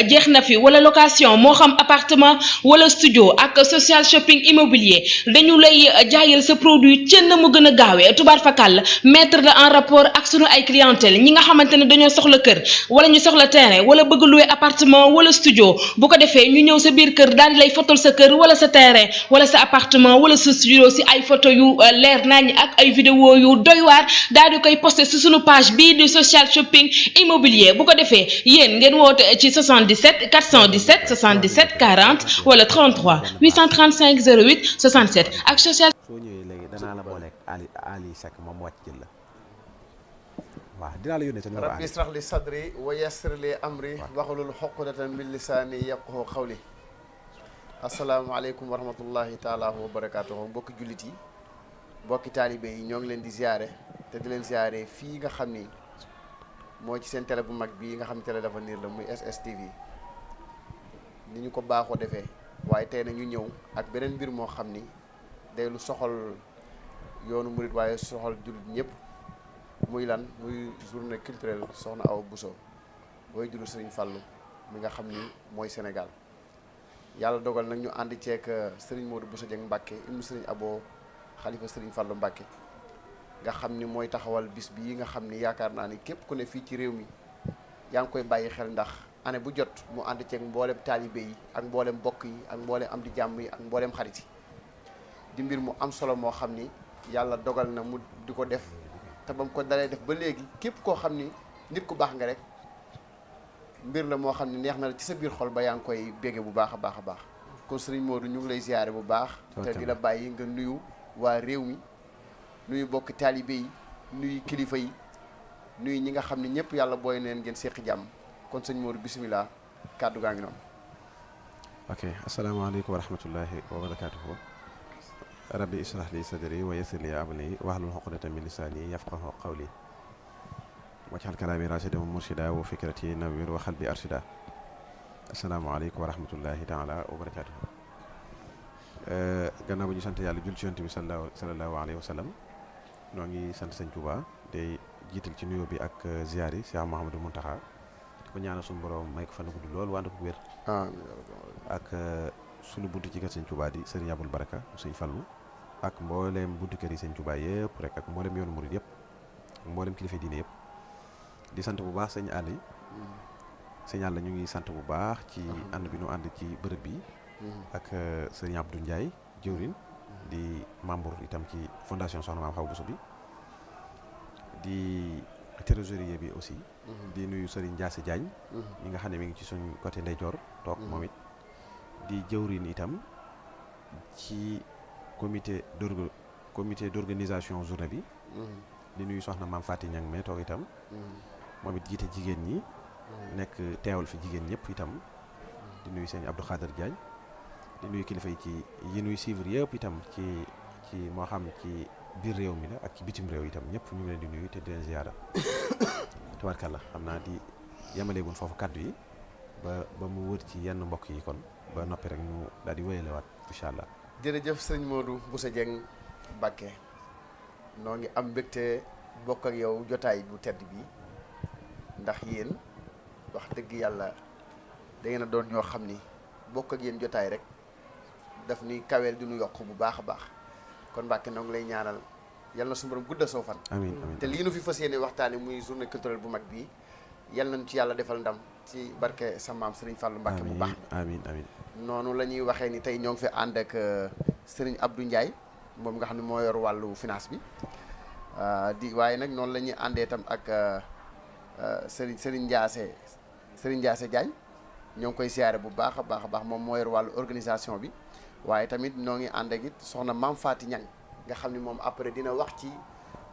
jeex na fi wala location moo xam appartement wala studio ak social shopping immobilier dañu lay jaayal sa produit cën na mu gën a gaawee tubaar fakal mettre la en rapport ak sunu ay clientèle ñi nga xamante ne dañoo soxla kër wala ñu soxla terrain wala bëgg louer appartement wala studio bu ko defee ñu ñëw sa biir kër daal di lay fotol sa kër wala sa terrain wala sa appartement wala sa studio si ay photo yu leer nañ ak ay vidéo yu doy waar daal di koy poster si sunu page bii di social shopping immobilier bu ko defee yéen ngeen woote ci 77 417 77 40 wala 33 835 08 67 ak social. soo ñëwee léegi danaa la booleeg Ali Seck moom wàcc jël la waaw dinaa la yónnee sa numéro. rabbi israh li sadri wa yassir li amri waxlul uqdatan min lisaani yafqahu qawli. asalaamaaleykum wa rahmatullahi taala wa barakaatuhu mbokki jullit yi mbokki taalibe yi ñoo ngi leen di ziare te di leen ziare fii nga xam ni moo ci seen télé bu mag bii nga xam ne télé d'avenir la muy SSTV ni ñu ko baaxoo defee waaye tey na ñu ñëw ak beneen mbir moo xam ni day lu soxal yoonu murit waaye soxal jullit ñëpp muy lan muy journée culturelle soxna Awa Bousso booy jullit Serigne Fallou mi nga xam ni mooy Sénégal yàlla dogal nag ñu ànd ceek Serigne Modou Bousso Dieng Mbacke ibnu Serigne Abo xalifa Serigne Fallou Mbacke nga xam ni mooy taxawal bis bii nga xam ni yaakaar naa ni képp ku ne fii ci réew mi yaa ngi koy bàyyi xel ndax année bu jot mu ànd ceeg mboolem taalibe yi ak mboolem mbokk yi ak mboolem am di jàmm yi ak mboolem xarit yi di mbir mu am solo moo xam ni yàlla dogal na mu di ko def te ba mu ko dalee def ba léegi képp koo xam ni nit ku baax nga rek mbir la moo xam ne neex na la ci sa biir xol ba yaa ngi koy bége bu baax a baax a baax kon Serigne Modou ñu ngi lay ziare bu baax te di la bàyyi nga nuyu waa réew mi nuyu bokk taalibe yi nuyu kilifa yi nuyu ñi nga xam ne ñëpp yàlla booy neen ngeen seqi jàmm kon sëñ Modou bisimilah kàddu gaa ngi noonu. ok asalaamaaleykum wa rahmatullahi wa barakaatuhu rabbi israh li sadri wa yassir li amri wahlul uqdatan min lisani yafqahu qawli waj'al kalaami rashidan wa murshida wa fikrati nawwir wa qalbi arshida asalaamaaleykum wa rahmatullahi taala wa barakaatuhu gannaaw bu ñu sant yàlla jul ci yonent bi sallallahu alayhi wa sallam noo ngi sant sëñ Touba day jiital ci nuyoo bi ak ziyaar yi Cheikh Mouhamadou Mountakha di ko ñaanal suñu borom may ko fan gudd lool wànd ko wér ak sunu buntu ci kër sëñ Touba di sëriñ Abul Baraka sëñ Fallu ak mboolem buntu kër yi sëñ Touba yëpp rek ak mboolem yoonu murid yëpp ak mboolem kilifa diine yëpp di sant bu baax sëñ Aliou sëñ Aliou ñu ngi sant bu baax ci ànd bi nu ànd ci bërëb bi ak sëriñ Abdou Ndiaye jëwrin di membre itam ci fondation Soxna Maam Awa Bousso bi di trésorier bi aussi di nuyu sëriñ Ndiasse Diagne mi nga xam ne mi ngi ci suñ côté ndeyjoor toog moom it di jëwrin itam ci comité d'organisation journée bi di nuyu soxna Maam Faty Niang mais toog itam moom it jiite jigéen ñi nekk teewal fi jigéen ñëpp itam di nuyu sëñ Abdou Khader Diagne di nuyu kilifa yi ci yi nuy suivre yëpp itam ci moo xam ci biir réew mi la ak ci bitim réew itam ñëpp ñu ngi leen di nuyu te di leen ziyaara tabarkalla xam naa di yemaleegun foofu kaddu yi ba mu wër ci yenn mbokk yi kon ba noppi rek ñu daal di wéyalewaat incha allah. jërëjëf sëñ Modou Bousso Dieng Mbacke noo ngi am mbégte bokk ak yow jotaay bu tedd bi ndax yéen wax dëgg yàlla da ngeen a doon ñoo xam ni bokk ak yéen jotaay rek daf ni kaweel di nu yokk bu baax a baax kon Mbacke noo ngi lay ñaanal yal na suñu borom gudda soo fan. amiin amiin te lii nu fi fas yéene waxtaane muy journée culturelle bu mag bii yal nañu ci yàlla defal ndam ci barke sa maam Serigne Fallou Mbacke bu baax. amiin amiin noonu la ñuy waxee ni tey ñoo ngi fi ànd ak Serigne Abdou Ndiaye moom nga xam ne moo yor wàllu finance bi waaye nag noonu la ñuy àndee itam ak Serigne Ndiasse Diagne ñoo ngi koy siyaare bu baax a baax moom moo yor wàllu organisation bi waaye tamit noo ngi ànd ak it soxna Maam Faty Niang nga xam ni moom après dina wax ci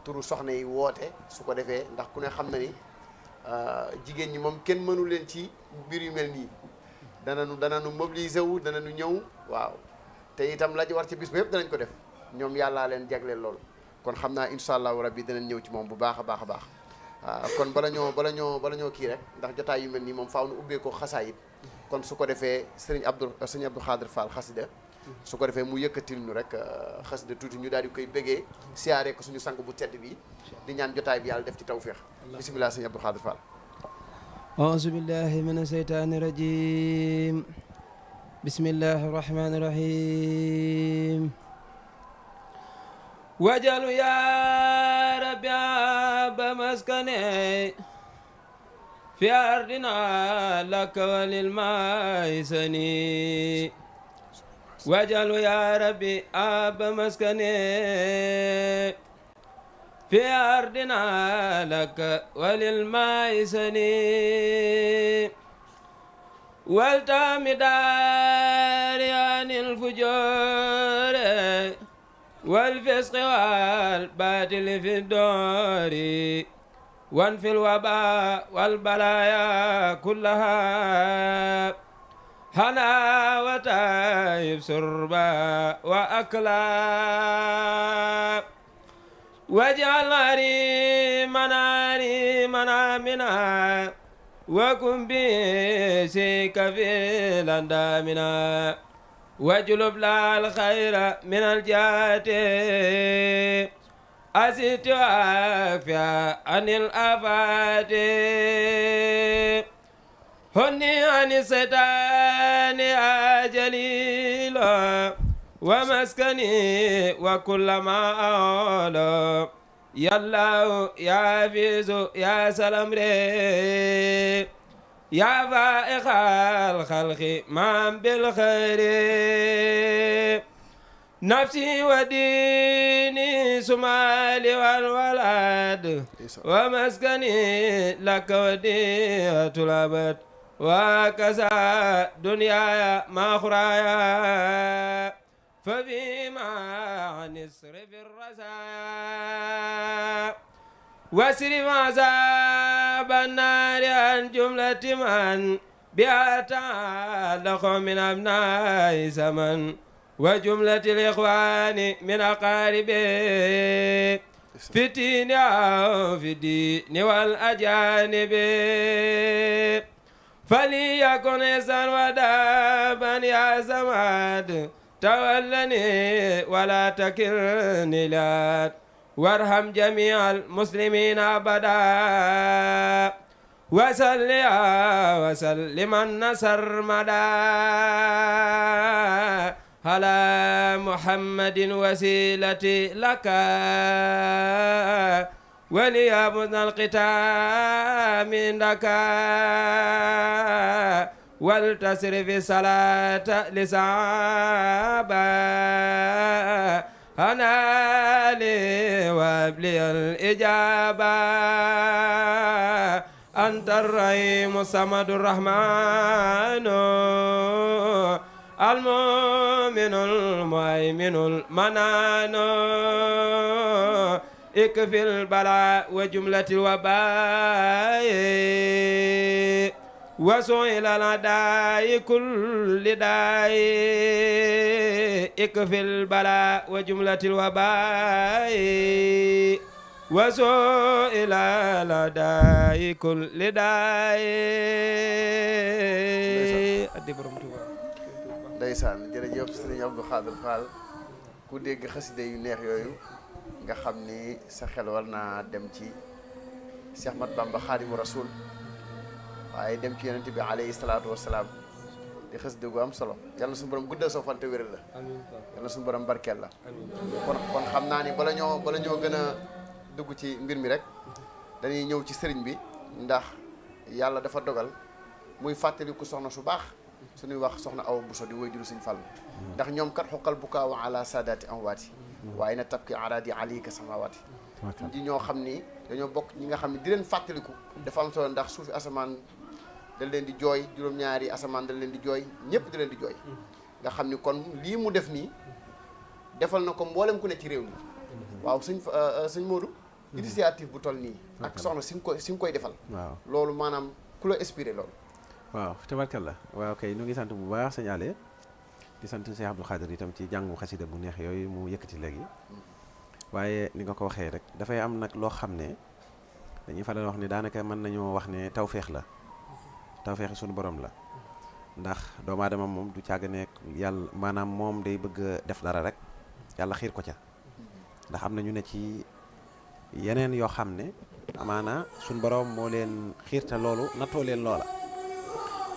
turu soxna yi woote su ko defee ndax ku ne xam na ni jigéen ñi moom kenn mënu leen ci mbir yu mel nii danañu mobiliser wu danañu ñëw waaw te itam la ci war ci bis ba yëpp danañ ko def ñoom yàllaa leen jagleel loolu kon xam naa incha allahu rabbi danañ ñëw ci moom bu baax a baax kon bala ñoo kii rek ndax jotaay yu mel nii moom faaw nu ubbee ko xasaayit kon su ko defee sëriñ Abdou Khadir Fall xasida su ko defee mu yëkkatil ñu rek xasida tuuti ñu daal di koy bëggee siyaaree ko suñu sang bu tedd bi di ñaan jotaay bi yàlla def ci tawféex bisimilah sëriñ Abdou Khadir Fall أعوذ بالله من الشيطان الرجيم بسم الله الرحمن الرحيم وجل يا رب عاب مسكني في أرضنا لك وللماء سني وجل يا ربي عاب مسكني في أرضنا لك وللماء سني والتام داري عن الفجور والفسق والباطل في الدور وانفي الوباء والبلايا كلها هنا وتايب سربا وأكلا واجعل ريمنا منا وكن بيسيك في لندامنا واجلب لا الخير من الجهات أزيد وافيا عن الآفات هني عن الشيطان يا جليل ومسكني وكل ما أولى يا الله يا عزيز يا سلام ري يا فائق الخلق من بالخير نفسي وديني سمالي والولد ومسكني لك وديعة الأبد وكذا دنياي ما أخرايا فبما نصرف الرزايا واسرف عذاب النار عن جملة من بها تعلق من أبناء زمن وجملة الإخوان من أقاربه في الدين أو في الدين والأجانب فليكن إحسان ودابا يا زماد تولني ولا تكلني لات وارحم جميع المسلمين أبدا وسلم النصر مدى على محمد وسيلتي لك وليابن القتام عندك والتسر في صلاة لسعابا أنا لي وابلي الإجابة أنت الرحيم الصمد الرحمن المؤمن المؤمن المنان اكفي البلاء وجملة الوباء وسئل الأداء كل داء اكفي البلاء وجملة الوباء وسئل الأداء كل داء ndeysaan jërëjëf sëriñ Abdou Khadre Fall ku dégg xaside yu neex yooyu nga xam ni sa xel war naa dem ci Cheikh Ahmad Bamba Khadimu Rasul waaye dem ci yonent bi alayhi salaatu wasalaam di xaside gu am solo yàlla suñu borom guddal soo fan te wéral la yàlla suñu borom barkeel la kon xam naa ni bala ñoo gën a dugg ci mbir mi rek dañuy ñëw ci sëriñ bi ndax yàlla dafa dogal muy fàttaliku soxna su baax suñuy wax soxna Awa Bousso di woy juru Sëñ Fall ndax ñoom kat xoqal bukaaw ala saadaati amwaati waaye na tabki araadi alika samawaati di ñoo xam ni dañoo bokk ñi nga xam ne di leen fàttaliku dafa am solo ndax suufi asamaan dañ leen di jooy juróom-ñaari asamaan dañ leen di jooy ñëpp di leen di jooy nga xam ni kon lii mu def nii defal na ko mboolem ku ne ci réew mi waaw sëñ Modou initiative bu toll nii ak soxna si nga koy defal waaw loolu maanaam ku la inspiré loolu waaw tabarkalla waaw kay ñu ngi sant bu baax sëñ Allé di sant Cheikh Abdou Khadre itam ci jàngu xasida bu neex yooyu mu yëkkati léegi waaye ni nga ko waxee rek dafay am nag loo xam ne dañuy faral wax ne daanaka mën nañoo wax ne tawféex la tawféex suñu borom la ndax doomu aadama moom du càgg nekk yàlla maanaam moom day bëgg a def dara rek yàlla xiir ko ca ndax am na ñu ne ci yeneen yoo xam ne amaana suñ borom moo leen xiirta loolu nattoo leen loola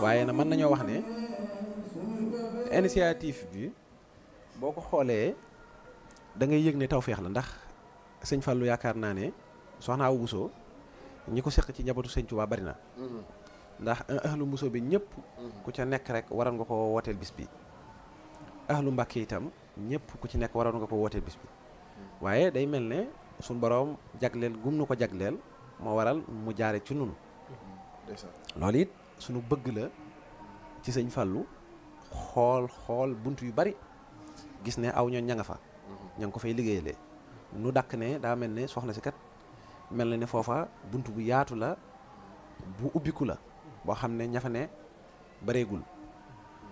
waaye nag mën nañoo wax ne initiative bi boo ko xoolee da ngay yëg ne tawféex la ndax sëñ Fallou yaakaar naa ne soxna Awa Bousso ñi ko seq ci njabootu sëñ Tuubaa bari na ndax ahlu Bousso bi ñëpp ku ca nekk rek waroon nga ko wooteel bis bi ahlu Mbàkke itam ñëpp ku ci nekk waroon nga ko wooteel bis bi waaye day mel ne suñ boroom jagleel gum nu ko jagleel moo waral mu jaare ci nun loolu it sunu bëgg la ci sëñ Fallou xool bunt yu bari gis ne aw ñooñ ña nga fa ña ngi ko fay liggéeyalee nu dakk ne daa mel ne soxna si kat mel na ne foofa bunt bu yaatu la bu ubbiku la boo xam ne ña fa ne bareegul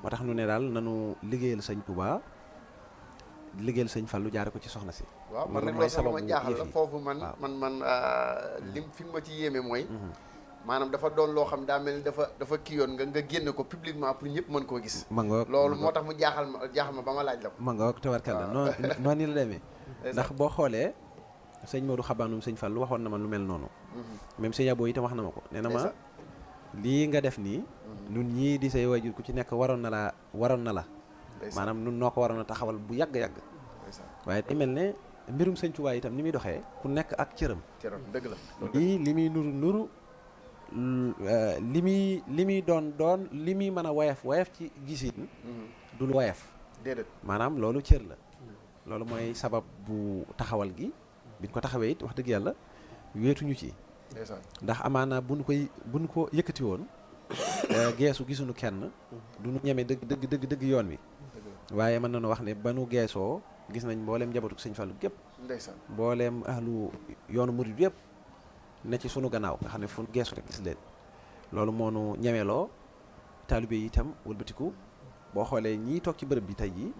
moo tax nu ne daal nanu liggéeyal sëñ Touba liggéeyal sëñ Fallou jaare ko ci soxna si. waaw man nag loolu ma jaaxal la foofu man lim fi ma ci yéeme mooy maanaam dafa doon loo xam daa mel ni dafa kii yoon nga génne ko publiquement pour ñëpp mën koo gis. ma ngoog loolu moo tax mu jaaxal ma ba ma laaj la ko. ma ngoog tabarkalla noonu ni la demee. ndax boo xoolee sëñ Modou Xabaanum sëñ Fallou waxoon na ma lu mel noonu. même sëñ Abo itam wax na ma ko nee na ma lii nga def nii. nun ñii di say waajur ku ci nekk waroon na la. maanaam nun noo ko waroon a taxawal bu yàgg. waaye day mel ne mbirum sëñ Tuubaa itam ni muy doxee ku nekk ak cëram. dëgg la lii li muy nuru li muy doon li muy mën a woyof ci gisin du lu woyof déedéet maanaam loolu cër la loolu mooy sabab bu taxawal gi biñ ko taxawee it wax dëgg yàlla wéetuñu ci ndax amaana buñ ko yëkkati woon geesu gisuñu kenn duñu ñeme dëgg yoon wi waaye mën nañu wax ne ba nu geesoo gis nañ mbooleem njabootu sëñ Fallou gépp mbooleem ahlu yoonu murid yëpp ne ci sunu gannaaw nga xam ne fu geesu rek gis leen loolu moo nu ñemeloo taalibe yi itam wëlbatiku boo xoolee ñii toog ci bërëb bi tey jii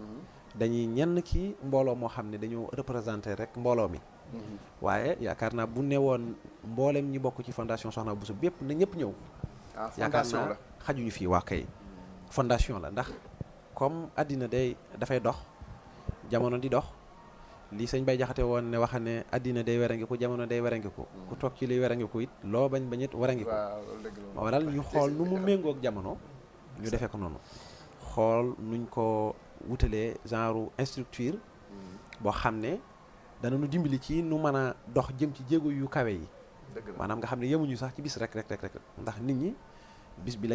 dañuy ñenn ci mbooloo moo xam ne dañoo représenté rek mbooloo mi waaye yaakaar naa bu ne woon mbooleem ñi bokk ci fondation Soxna Bousso bépp na ñëpp ñëw yaakaar naa xajuñu fii waa kay fondation la ndax comme àddina dafay dox jamono di dox li sëñ Bay Jaxate woon ne waxa ne àddina day werangi ko jamono day werangi ko ku toog ci liy werangi ko it loo bañ bañit warangi ko ma waral ñu xool nu mu méngoog jamono ñu defee ko noonu xool nuñ ko wutalee genre structure boo xam ne dana nu dimbali ci nu mën a dox jëm ci jéego yu kawe yi maanaam nga xam ne yemuñu sax ci bis rek ndax nit ñi bis bi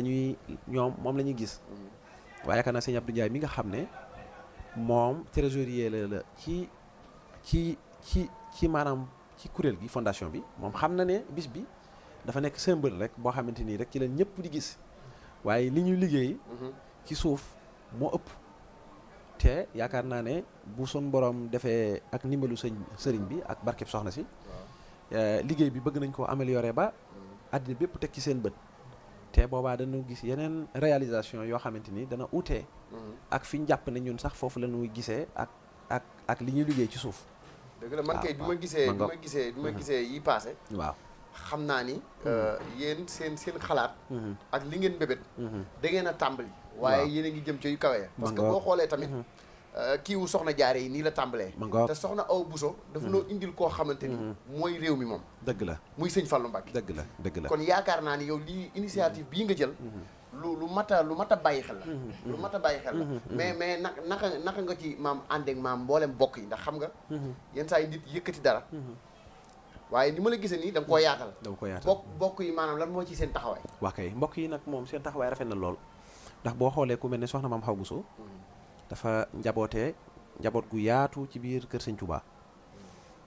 ñoom moom la ñuy gis waaye yaakaar naa sëñ Abdou Ndiaye mi nga xam ne moom trésorier la ci maanaam ci kuréel gi fondation bi moom xam na ne bis bi dafa nekk symbole rek boo xamante nii rek ci la ñëpp di gis waaye li ñuy liggéey ci suuf moo ëpp te yaakaar naa ne bu sun borom defee ak ndimbalu sëriñ bi ak barkeb soxna si liggéey bi bëgg nañ koo améliorer ba àddina bépp teg ci seen bët te boobaa dañu gis yeneen réalisation yoo xamante ni dana utee ak fi ñu jàpp ne ñun sax foofu la ñuy gisee ak li ñuy liggéey ci suuf. dëgg la man kay du ma gisee yi passé waaw xam naa ni yéen seen xalaat ak li ngeen bébét da ngeen a tàmbali waaye yéen a ngi jëm ci yu kawe ya parce que boo xoolee tamit kiiwu soxna jaare yi nii la tàmbalee te soxna Awa Bousso dafa noo indil koo xamante ni mooy réew mi moom dëgg la muy sëñ Fallou Mbacké dëgg la kon yaakaar naa ni yow lii initiative bii nga jël lu mat a bàyyi xel la lu mat a bàyyi xel la mais naka nga ci maam àndeek maam mboolem bokk yi ndax xam nga yenn saa yi nit yëkkati dara waaye ni ma la gisee nii da nga koo yaatal bokk yi maanaam lan moo ci seen taxawaay waa kay mbokk yi nag moom seen taxawaay rafet na lool ndax boo xoolee ku mel ne soxna maam Awa Bousso dafa njaboot gu yaatu ci biir kër sëñ Touba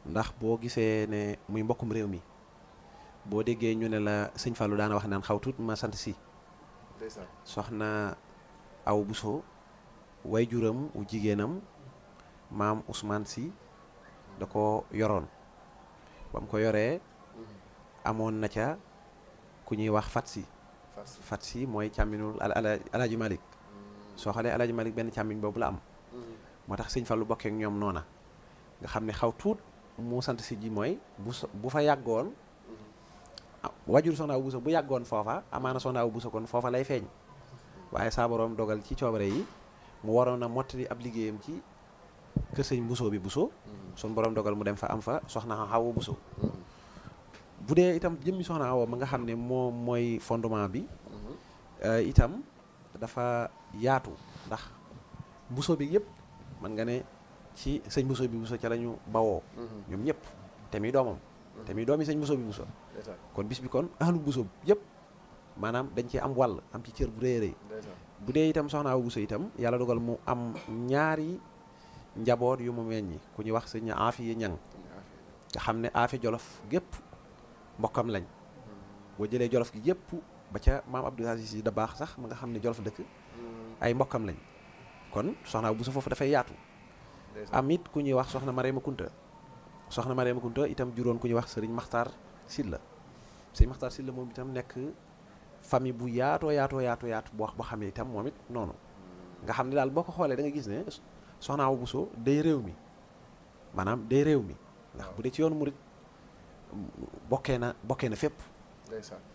ndax boo gisee ne muy mbokkum réew mi boo déggee ñu ne la sëñ Fallou daana wax naan xaw tuut ma sant si soxna Awa Bousso way juram wu jigéenam maam Ousmane si da ko yoroon ba mu ko yoree amoon na ca ku ñuy wax fat si mooy càmminul alaaji Malick soo xoolee alaaji Malick benn càmmiñ boobu la am moo tax sëñ Fallou bokkee ak ñoom noona nga xam ne xaw tuut mu sant si ji mooy bu fa yàggoon wajur soxna Awa Bousso bu yàggoon foofa amaana soxna Awa Bousso kon foofa lay feeñ waaye saa borom dogal ci coobare yi mu waroon a mottali ab liggéeyam ci kër sëñ Bousso bi Bousso sun borom dogal mu dem fa am fa soxna Awa Bousso bu dee itam jëmmi soxna Awa ma nga xam ne moom mooy fondement bi itam dafa yaatu ndax buso bi yëpp mën nga ne ci sëñ buso bi buso ca la ñu bawoo ñoom ñëpp te muy doomam te muy doomi sëñ buso bi buso kon bis bi kon ahlu buso yëpp maanaam dañ ci am wàll am ci cër bu rëy rëy bu dee itam soxna Awa buso itam yàlla dogal mu am ñaari njaboot yu mu meññi ku ñuy wax sëñ Aafiya Ñang nga xam ne Aafi Jolof gépp mbokkam lañ boo jëlee Jolof gi yëpp ba ca maam Abdou Aziz Sy Dabakh sax ma nga xam ne Jolof dëkk ay mbokkam lañ kon soxna Awa buso foofu dafay yaatu am it ku ñuy wax soxna Marema Kunta soxna Marema Kunta itam juróon ku ñuy wax sëriñ Maxtaar Silla sëriñ Maxtaar Silla moom itam nekk famille bu yaatoo boo xam ne itam moom it noonu nga xam ne daal boo ko xoolee da nga gis ne soxna Awa buso day réew mi maanaam day réew mi ndax bu dee ci yoonu murit bokkee na fépp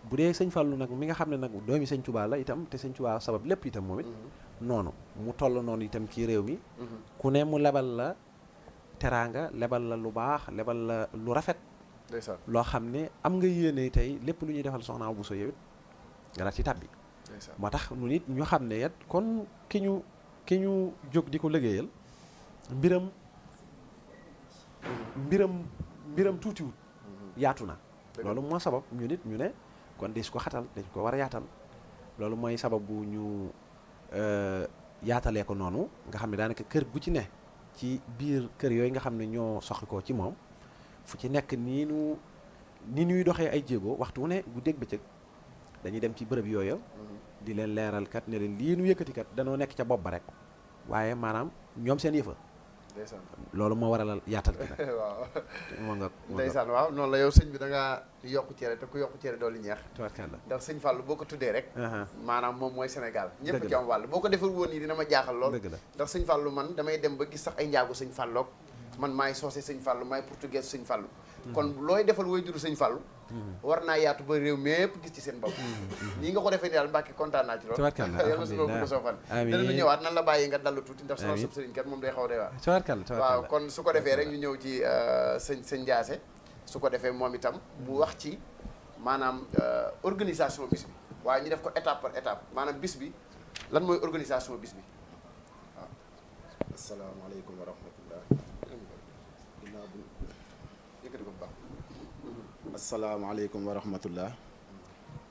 bu dee sëñ Fallou nag mi nga xam ne nag doomi sëñ Touba la itam te sëñ Touba sabab lépp itam moom it noonu mu toll noonu itam ci réew mi ku ne mu lebal la teraanga lebal la lu baax lebal la lu rafet loo xam ne am nga yéene tey lépp lu ñuy defal soxna Awa buso yow it nga daal ci tàbbi moo tax nu nit ñu xam ne yet kon ki ñu jóg di ko liggéeyal mbiram tuutiwut yaatu na loolu moo sabab ñu nit ñu ne kon des ko xatal dañ ko war a yaatal loolu mooy sabab bu ñu yaatalee ko noonu nga xam ne daanaka kër gu ci ne ci biir kër yooyu nga xam ne ñoo soxi ko ci moom fu ci nekk ni ñuy doxee ay jéego waxtu wu ne guddeeg bëccëg dañuy dem ci bërëb yooyu di leen leeral kat ne leen lii nu yëkkati kat danoo nekk ca bopp ba rek waaye maanaam ñoom seen yëfa loolu moo waral yaatal gi nag waaw ndeysaan waaw noonu la yow sëñ bi da ngaa yokku cere te ku yokku cere dooli ñeex tubaarkàlla ndax sëñ Fallou boo ko tuddee rek maanaam moom mooy Sénégal ñëpp ci am wàll boo ko defal woon nii dina ma jaaxal lool ndax sëñ Fallou man damay dem ba gis sax ay njaagu sëñ Fallou man maay soose sëñ Fallou maay portugais sëñ Fallou kon looy defal way juru sëñ Fallou war naa yaatu ba réew mépp gis ci seen bopp nii nga ko defee ni daal Mbàkke kontaan naa ci lool yàlla na suñu bopp soo fan danañu ñëwaat nan la bàyyi nga dallu tuuti ndax sama sëb sëriñ kat moom day xaw dee waaw kon su ko defee rek ñu ñëw ci sëñ Ndiassé su ko defee moom itam mu wax ci maanaam organisation bis bi waaye ñu def ko étape par étape maanaam bis bi lan mooy organisation bis bi waaw asalaamaaleykum wa rahmatullah ginnaaw bu yëkkati ko bu baax asalaamaaleykum wa rahmatullah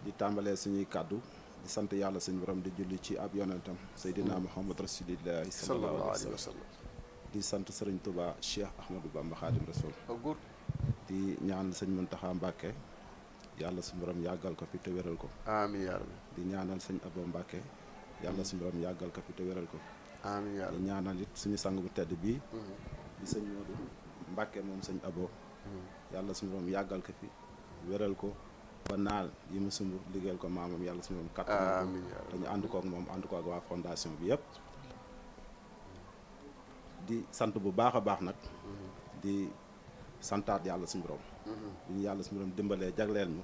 di tàmbalee suñuy kàddu di sant yàlla suñu borom di julli ci ab yonentam Seydina Muhammad rasulillahi sallallahu alayhi wa sallam di sant sëriñ Touba Cheikh Ahmadou Bamba Khadim Rasoul di ñaan sëñ Muntaxa Mbàkke yàlla suñu borom yàggal ko fi te wéral ko amiin yaa rabbi di ñaanal sëñ Abo Mbàkke yàlla suñu borom yàggal ko fi te wéral ko amiin yaa rabbi di ñaanal it suñu sang bu tedd bii di sëñ Moodu Mbàkke moom sëñ Abo yàlla suñu borom yàggal ko fi wéral ko ba naal yi mu sumb liggéeyal ko maamam yàlla suñu borom kattan dañu ànd kook moom ànd ko ak waa fondation bi yëpp di sant bu baax a baax nag di santaat yàlla suñu borom di ñu yàlla suñu borom dimbalee jagleel ñu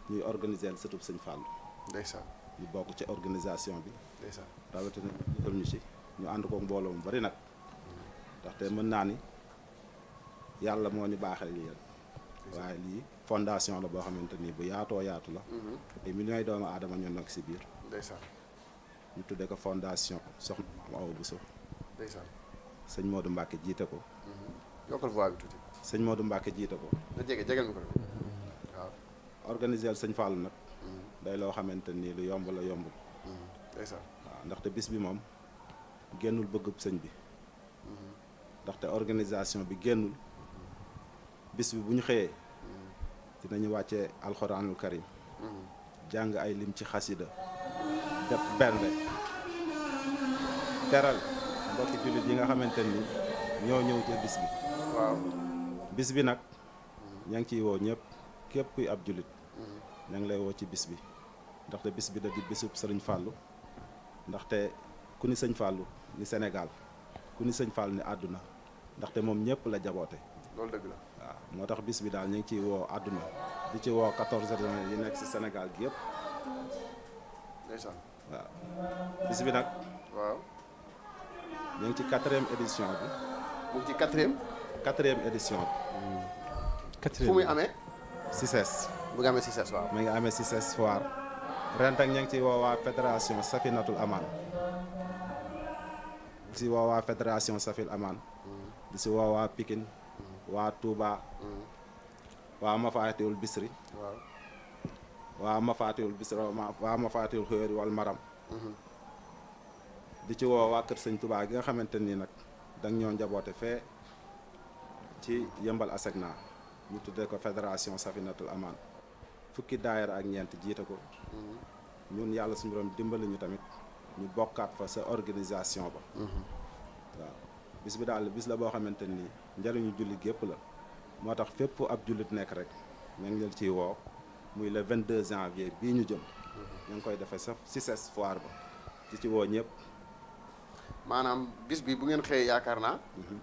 ñuy organiser sëtub sëñ Fallou ndeysaan ñu bokk ci organisation bi ndeysaan rawatina jël ñu ci ñu ànd kook mbooloo mu bari nag ndaxte mën naa ni yàlla moo ñu baaxee lii waaye lii fondation la boo xamante ni bu yaatoo yaatu la ay millions yi doomu aadama ñoo nekk si biir ndeysaan ñu tuddee ko fondation Soxna Awa Bousso ndeysaan sëñ Modou Mbacke jiite ko yokkal voix bi tuuti sëñ Modou Mbacke jiite ko na jegeel mi ko waaw organiser sëñ Fallou nag day loo xamante ni lu yomb la yomb ndeysaan waaw ndaxte bis bi moom génnul bëggub sëñ bi ndaxte organisation bi génnul bis bi bu ñu xëyee dinañu wàccee alxuraanul karim jàng ay lim ci xasida def bernde teral mbokki jullit yi nga xamante ni ñoo ñëw ci bis bi waaw bis bi nag ña ngi ciy woo ñëpp képp kuy ab jullit ña ngi lay woo ci bis bi ndaxte bis bi da di bisub sëriñ Fallou ndaxte ku ni sëñ Fallou ni Sénégal ku ni sëñ Fallou ni àdduna ndaxte moom ñëpp la jaboote loolu dëgg la waaw moo tax bis bi daal ñu ngi ciy woo àdduna di ci woo 14 régions yi nekk ci Sénégal gi yëpp ndeysaan waaw bis bi nag waaw ñu ngi ci 4e édition bi mu ngi ci 4e 4e édition bi fu muy amee Cissesse. bu nga amee Cissesse waaw. mi ngi amee Cissesse Foire. ren tak ñu ngi ciy woo waa fédération Safinatul Aman. di si woo waa fédération Safil Aman. di si woo waa Pikine. waa Touba. waa Mafatihul Bisri. waaw. waa Mafatihul Bisri waa Mafatihul Xëyri wal Maram. di ci woo waa Kër Sëñ Touba gi nga xamante nii nag dang ñoo njaboote fee ci yëmbal Asegna ñu tuddee ko fédération Safinatul Aman fukki daayira ak ñeent jiite ko ñun yàlla suñu borom dimbali ñu tamit ñu bokkaat fa sa organisation ba waaw bis bi daal bis la boo xamante nii njëriñu jullit gépp la moo tax fépp ab jullit nekk rek ñu ngi leen ciy woo muy le 22 janvier bii ñu jëm ñu ngi koy defee sa Cissesse Foire ba di ci woo ñëpp. maanaam bis bi bu ngeen xëyee yaakaar naa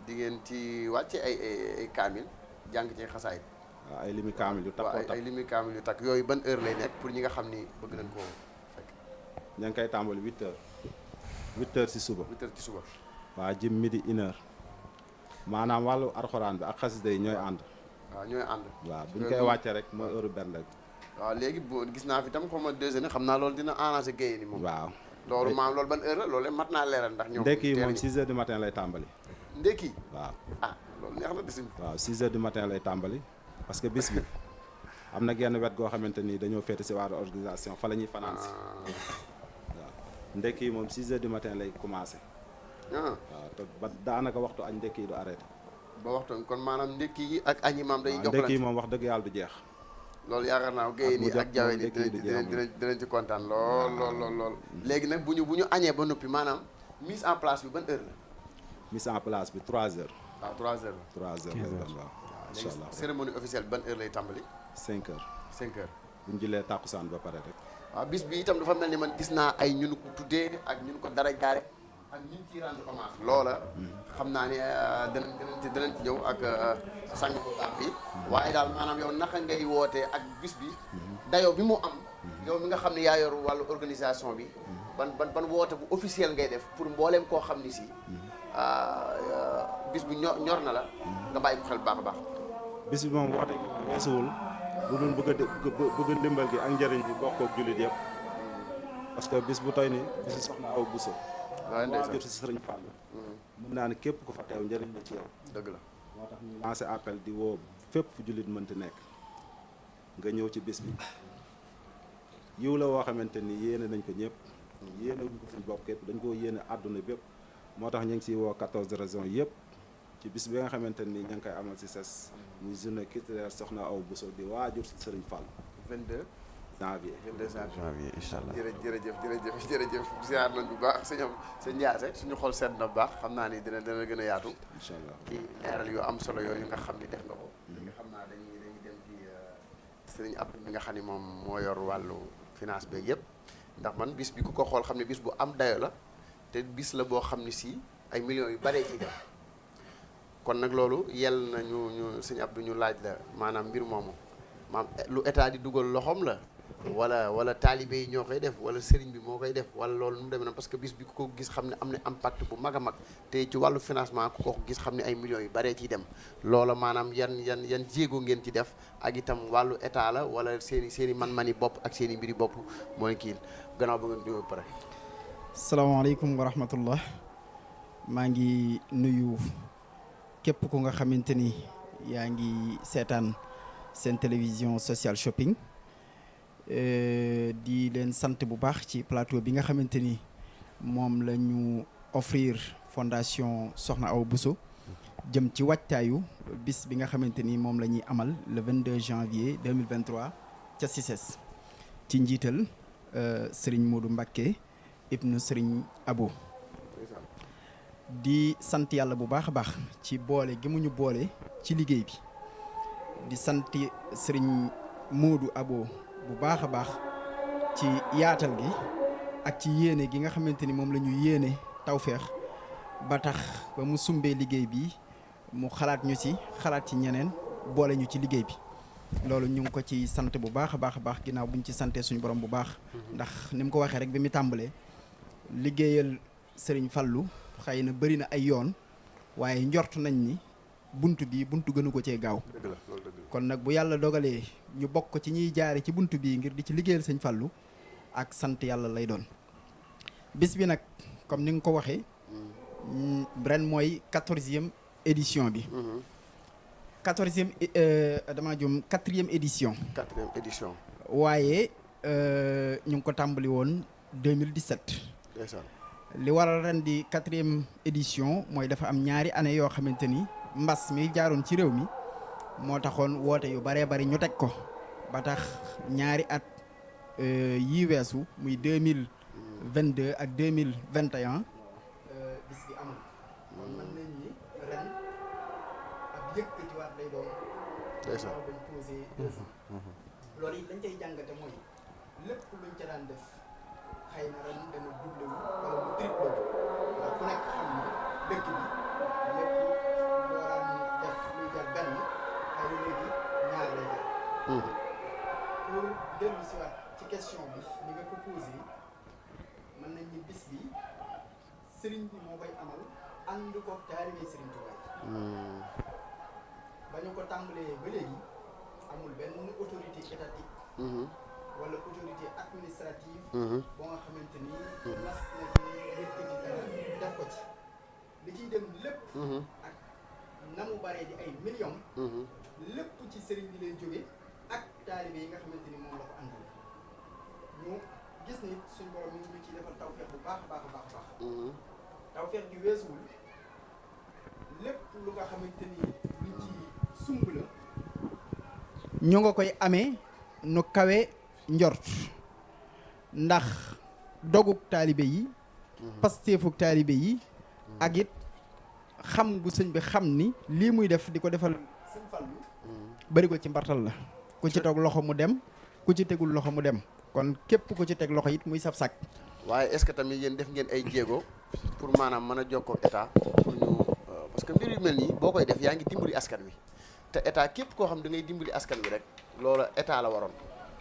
di ngeen ci wàcce ay kaamil jàng ci xasaayit. waaw ay limi kaamil yu takkoo takk ay limi kaamil yu takk yooyu ban heure lay nekk pour ñi nga xam ni bëgg nañ koo fekk. ña ngi koy tàmbali 8h si suba. 8h ci suba. waa jëm midi 1h maanaam wàllu arxuraan bi ak xasida yi ñooy ànd. waaw ñooy ànd. waaw bu ñu koy wàccee rek mooy heure bernde bi. waaw léegi bu gis naa fi tam xaw ma 2h xam naa loolu dina arrangé géey ni moom. waaw loolu maam loolu ban heure la loolu mat naa leeral ndax ñoom. ndekki yi moom 6h du matin lay tàmbali. ndekki. waaw ah loolu neex na desin. waaw 6h du matin lay tàmbali parce que bis bi am na genn wet goo xamante ni dañoo féete si wàllu organisation fa la ñuy fanaan si. waaw ndekki yi moom 6h du matin lay commencé. waaw te ba daanaka waxtu añ ndekki yi du arrêté. ba waxtu kon maanaam ndekki yi ak añ yi maam day jox ndekki yi moom wax dëgg yàlla du jeex. loolu yaakaar naa géey nii ak jawe ni dinañ ci kontaan lool léegi nag bu ñu añee ba noppi maanaam mise en place bi ban heure la. mise en place bi 3h. waaw 3h la. 3h lay doon waaw. incha allah cérémonie officielle ban heure lay tàmbali. 5h. 5h. bu ñu jullee tàkkusaan ba pare rek. waaw bis bi itam dafa mel ni man gis naa ay ñun ko tuddee ak ñun ko dara jaare ak ñun ciy rendre hommage. loola xam naa ne danañ ci ñëw ak sang bu baax bi waaye daal maanaam yow naka ngay wootee ak bis bi dayoo bi mu am yow mi nga xam ne yaa yor wàllu organisation bi ban woote bu officiel ngay def pour mbooleem koo xam ni si bis bi ñor na la nga bàyyi ko xel baax a baax. bis bi moom woote weesuwul lu dul bëgg ndimbal gi ak njëriñ bi bokk ak jullit yëpp parce que bis bu toy ni bisu soxna Awa Bousso jot si sëriñ Fall mën naa ne képp ku fa teew njëriñ la ci yow. dëgg la moo tax ñu lancé appel di woo fépp fu jullit mënti nekk nga ñëw ci bis bi yiw la woo xamante ni yéene nañ ko ñëpp yéene wuñ ko suñ bopp képp dañ koo yéene àdduna bépp moo tax ñu ngi siy woo 14 régions yëpp ci bis bi nga xamante ni ña ngi koy amal si Cissesse muy journée culturelle soxna Awa Bousso di waajur si sëriñ Fall 22 janvier. 22 janvier incha allah. jërëjëf ziar nañ bu baax sëñ Ndiasse suñu xol sedd na bu baax xam naa ni dina gën a yaatu. incha allah ci leeral yu am solo yooyu nga xam ni def nga ko. nga xam naa dañuy dem ci sëriñ Abdou mi nga xam ni moom moo yor wàllu finance beeg yëpp ndax man bis bi ku ko xool xam ne bis bu am dayo la te bis la boo xam ni si ay millions yu baree ciy def kon nag loolu yell na ñu sëñ Abdou ñu laaj la maanaam mbir moomu maam lu état di dugal loxoom la. wala taalibe yi ñoo koy def wala sëriñ bi moo koy def wala loolu nu mu demee na parce que bis bi ku ko gis xam ne am na impact bu mag a mag te ci wàllu financement ku ko gis xam ne ay millions yu baree ciy dem loola maanaam yan jéego ngeen ci def ak itam wàllu état la wala seen i man-mani bopp ak seen i mbiri bopp mooy kii gannaaw ba ngeen ñëw pare. salaamaaleykum wa rahmatullah maa ngi nuyu képp ku nga xamante ni yaa ngi seetaan seen télévision social shopping. di leen sant bu baax ci plateau bi nga xamante ni moom la ñu offrir fondation Soxna Awa Bousso jëm ci waajtaayu bis bi nga xamante ni moom la ñuy amal le 22 janvier 2023 ca Cissesse ci njiital Serigne Modou Mbacké ibnu Serigne Abo di sant yàlla bu baax a baax ci boole gi mu ñu boole ci liggéey bi di sant Serigne Modou Abo bu baax a baax ci yaatal gi ak ci yéene gi nga xamante ni moom la ñu yéene tawféex ba tax ba mu sumbee liggéey bi mu xalaat ñu ci xalaat ci ñeneen boole ñu ci liggéey bi loolu ñu ngi ko ci sant bu baax a baax ginnaaw bu ñu ci santee suñu borom bu baax ndax ni mu ko waxee rek bi mu tàmbalee liggéeyal Serigne Fallou xëy na bëri na ay yoon waaye njort nañ ni buntu bi buntu gënu ko cee gaaw dëgg la loolu dëgg la. kon nag bu yàlla dogalee ñu bokk ci ñuy jaare ci buntu bii ngir di ci liggéeyal sëñ Fallou ak sant yàlla lay doon bis bi nag comme ni nga ko waxee ren mooy 14e édition bi 14e damaa jum 4e édition 4e édition. waaye ñu ngi ko tàmbali woon 2017 ndeysaan. li waral ren di 4e édition mooy dafa am ñaari année yoo xamante ni mbas mi jaaroon ci réew mi moo taxoon woote yu baree bari ñu teg ko ba tax ñaari at yii weesu muy 2022 ak 2021 bis bi amul kon mën nañ ni ren ab yëkkatiwaat lay doon ndeysaan. bañ posé 2 ans loolu it lañ cay jàngate mooy lépp luñ ca daan def xëy na ren dana doublé wu wala mu triplé wu ndax ku nekk xam ne dëkk bi lépp loo daan def luy jar benn xëy na léegi ñaar lay jar pour dellu si waat ci question bi ni nga ko posé mën nañ ni bis bi sëriñ bi moo koy amal ànd ko taalibe sëriñ Tuubaa ba ñu ko tàmbalee ba léegi amul benn autorité étatique wala autorité administrative boo nga xamante ni nas na ci yëkkati dara def ko ci li ciy dem lépp ak na mu baree di ay millions lépp ci sëriñ bi lay jóge ak taalibe yi nga xamante ni moom la ko àndal ñu gis ni suñ borom mi ngi ñu ciy defal tawfeex bu baax a baax a baax a baax tawfeex gi weesuwul lépp lu nga xamante ni lu ci sumb la ñu nga koy amee nu kawe njort ndax doguk taalibe yi pasteefuk taalibe yi ak it xam gu sëñ bi xam ni lii muy def di ko defal sëñ Fallu bari ko ci mbartal la ku ci teg loxo mu dem ku ci tegul loxo mu dem kon képp ku ci teg loxo it muy sab sak waaye est-ce que tamit yéen def ngeen ay jéego pour maanaam mën a jokkoo ak état pour ñu parce que mbir yu mel nii boo koy def yaa ngi dimbali askan wi te état képp koo xam da ngay dimbali askan wi rek loola état la waroon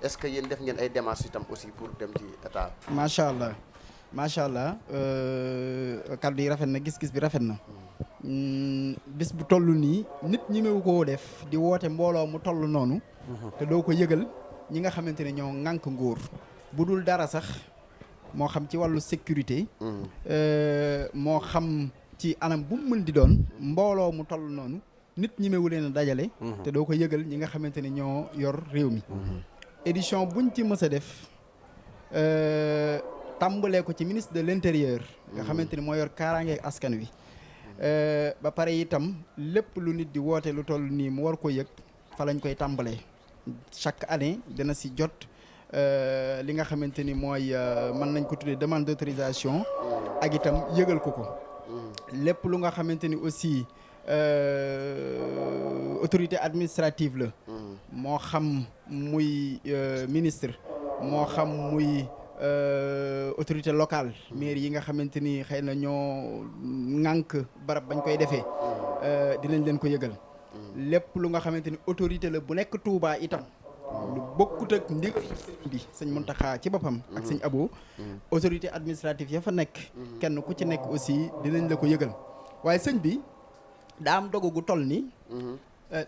est-ce que yéen def ngeen ay démarches itam aussi pour dem ci état. macha allah macha allah kaddu yi rafet na gis-gis bi rafet na bis bu toll nii nit ñi mewu koo def di woote mbooloo mu toll noonu te doo ko yëgal ñi nga xamante ne ñoo ŋànk nguur bu dul dara sax moo xam ci wàllu sécurité moo xam ci anam bu mu mën di doon mbooloo mu toll noonu nit ñi mewu leen a dajale te doo ko yëgal ñi nga xamante ne ñoo yor réew mi édition buñ ci mës a def tàmbalee ko ci ministre de l'intérieur nga xamante ni moo yor kaaraange askan wi ba pare itam lépp lu nit di woote lu toll nii mu war ko yëg fa lañ koy tàmbalee chaque année dina si jot li nga xamante ni mooy mën nañ ko tuddee demande d'autorisation ak itam yëgal ko lépp lu nga xamante ni aussi autorité administrative la moo xam muy ministre moo xam muy autorité locale maire yi nga xamante ni xëy na ñoo ŋànk barab bañ koy defee dinañ leen ko yëgal lépp lu nga xamante ni autorité la bu nekk Touba itam lu bokkut ak ndigal sëñ bi sëñ Muntaxa ci boppam ak sëñ Abo autorité administrative ya fa nekk kenn ku ci nekk aussi dinañ la ko yëgal waaye sëñ bi daa am dogu gu toll ni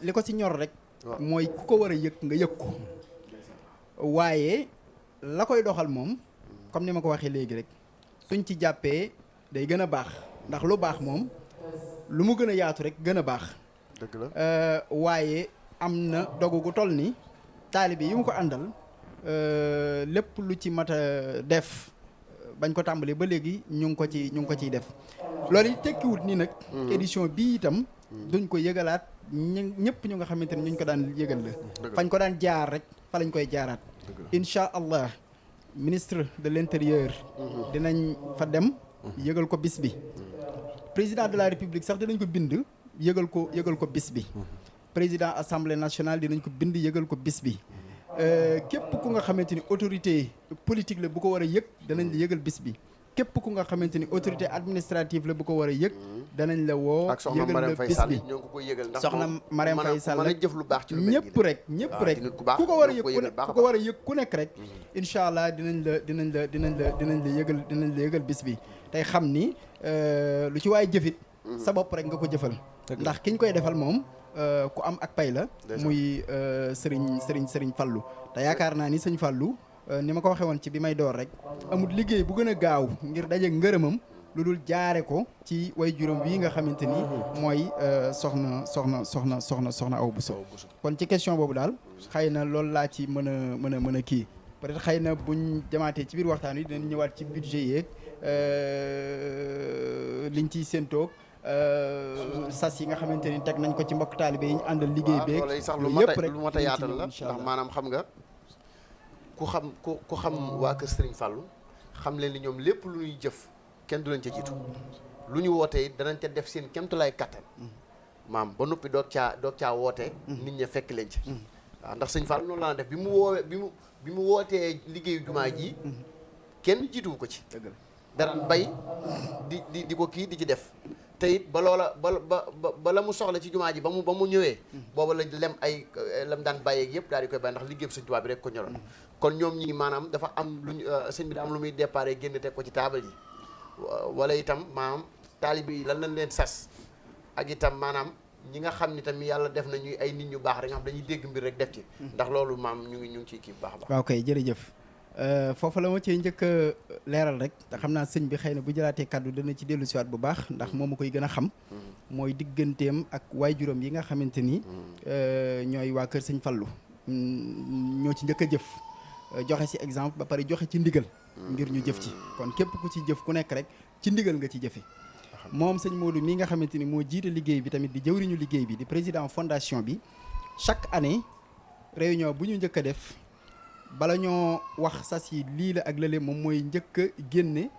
li ko ci ñor rek mooy ku ko war a yëg nga yëg ko waaye la koy doxal moom comme ni ma ko waxee léegi rek suñ ci jàppee day gën a baax ndax lu baax moom lu mu gën a yaatu rek gën a baax dëgg la waaye am na dogu gu toll ni taalibe yi mu ko àndal lépp lu ci mat a def bañ ko tàmbalee ba léegi ñu ngi ko ciy def loolu it tekkiwut nii nag édition bii itam duñ ko yëgalaat ñëpp ñu nga xamante ne ñu ko daan yëgal la fañ ko daan jaar rek fa lañ koy jaaraat incha allah ministre de l'intérieur dinañ fa dem yëgal ko bis bi président de la république sax dinañ ko bind yëgal ko bis bi président assemblée nationale dinañ ko bind yëgal ko bis bi képp ku nga xamante ni autorité politique la bu ko war a yëg danañ la yëgal bis bi képp ku nga xamante ni autorité administrative la bu ko war a yëg danañ la woo yëgal la bis bi soxna Marème Faye Sall ñëpp rek ku ko war a yëg ku nekk rek incha allah dinañ la yëgal bis bi tey xam ni lu ci waay jëfit sa bopp rek nga ko jëfal ndax ki ñu koy defal moom ku am ak pay la muy sëriñ Fallu te yaakaar naa ni sëñ Fallu ni ma ko waxee woon ci bi may door rek amul liggéey bu gën a gaaw ngir daje ngërëmam lu dul jaare ko ci way juróom bii nga xamante ni mooy soxna Awa Bousso kon ci question boobu daal xëy na loolu laa ci mën a kii peut-être xëy na buñ jamaatee ci biir waxtaan wi dinañ ñëwaat ci budget yeeg liñ ciy séentoog sas yi nga xamante ni teg nañ ko ci mbokk taalibe yi ñu àndal liggéey beeg loolu sax lu mat a yaatal la ndax maanaam xam nga ku xam waa kër Serigne Fallou xam leen ni ñoom lépp lu ñuy jëf kenn du leen ca jiitu lu ñu wootee it danañ ca def seen kéemtulaay kattan maam ba noppi doog caa wootee nit ña fekk leen ci waaw ndax sëñ Fall noonu laa def bi mu wootee liggéeyu jumaa ji kenn jiituwu ko ci dara bay di ko kii di ci def te it ba loola ba la mu soxla ci jumaa ji ba mu ñëwee booba la lem ay lam daan bàyyeeg yëpp daal di koy bàyyi ndax liggéey sëñ Tuubaa bi rek ko ñoroon kon ñoom ñi maanaam dafa am luñ sëñ bi da am lu muy déparé génn teg ko ci taabal yi wala itam maanaam taalibe yi lan lañ leen sas ak itam maanaam ñi nga xam ni tamit yàlla def nañuy ay nit ñu baax rek nga xam dañuy dégg mbir rek def ci ndax loolu maam ñu ngi ciy kii bu baax a baax. waaw kay jërëjëf foofu la ma cee njëkk a leeral rek te xam naa sëñ bi xëy na bu jëlaatee kàddu dana ci dellu siwaat bu baax ndax moom ma koy gën a xam mooy digganteem ak waajuram yi nga xamante ni ñooy waa kër sëñ Fallu ñoo ci njëkk a jëf joxe ci exemple ba pare joxe ci ndigal ngir ñu jëf ci kon képp ku ci jëf ku nekk rek ci ndigal nga ci jëfe moom sëñ Modou mii nga xamante ni moo jiite liggéey bi tamit di jëwriñu liggéey bi di président fondation bi chaque année réunion bu ñu njëkk a def bala ñoo wax sas yi lii la ak lële moom mooy njëkk a génne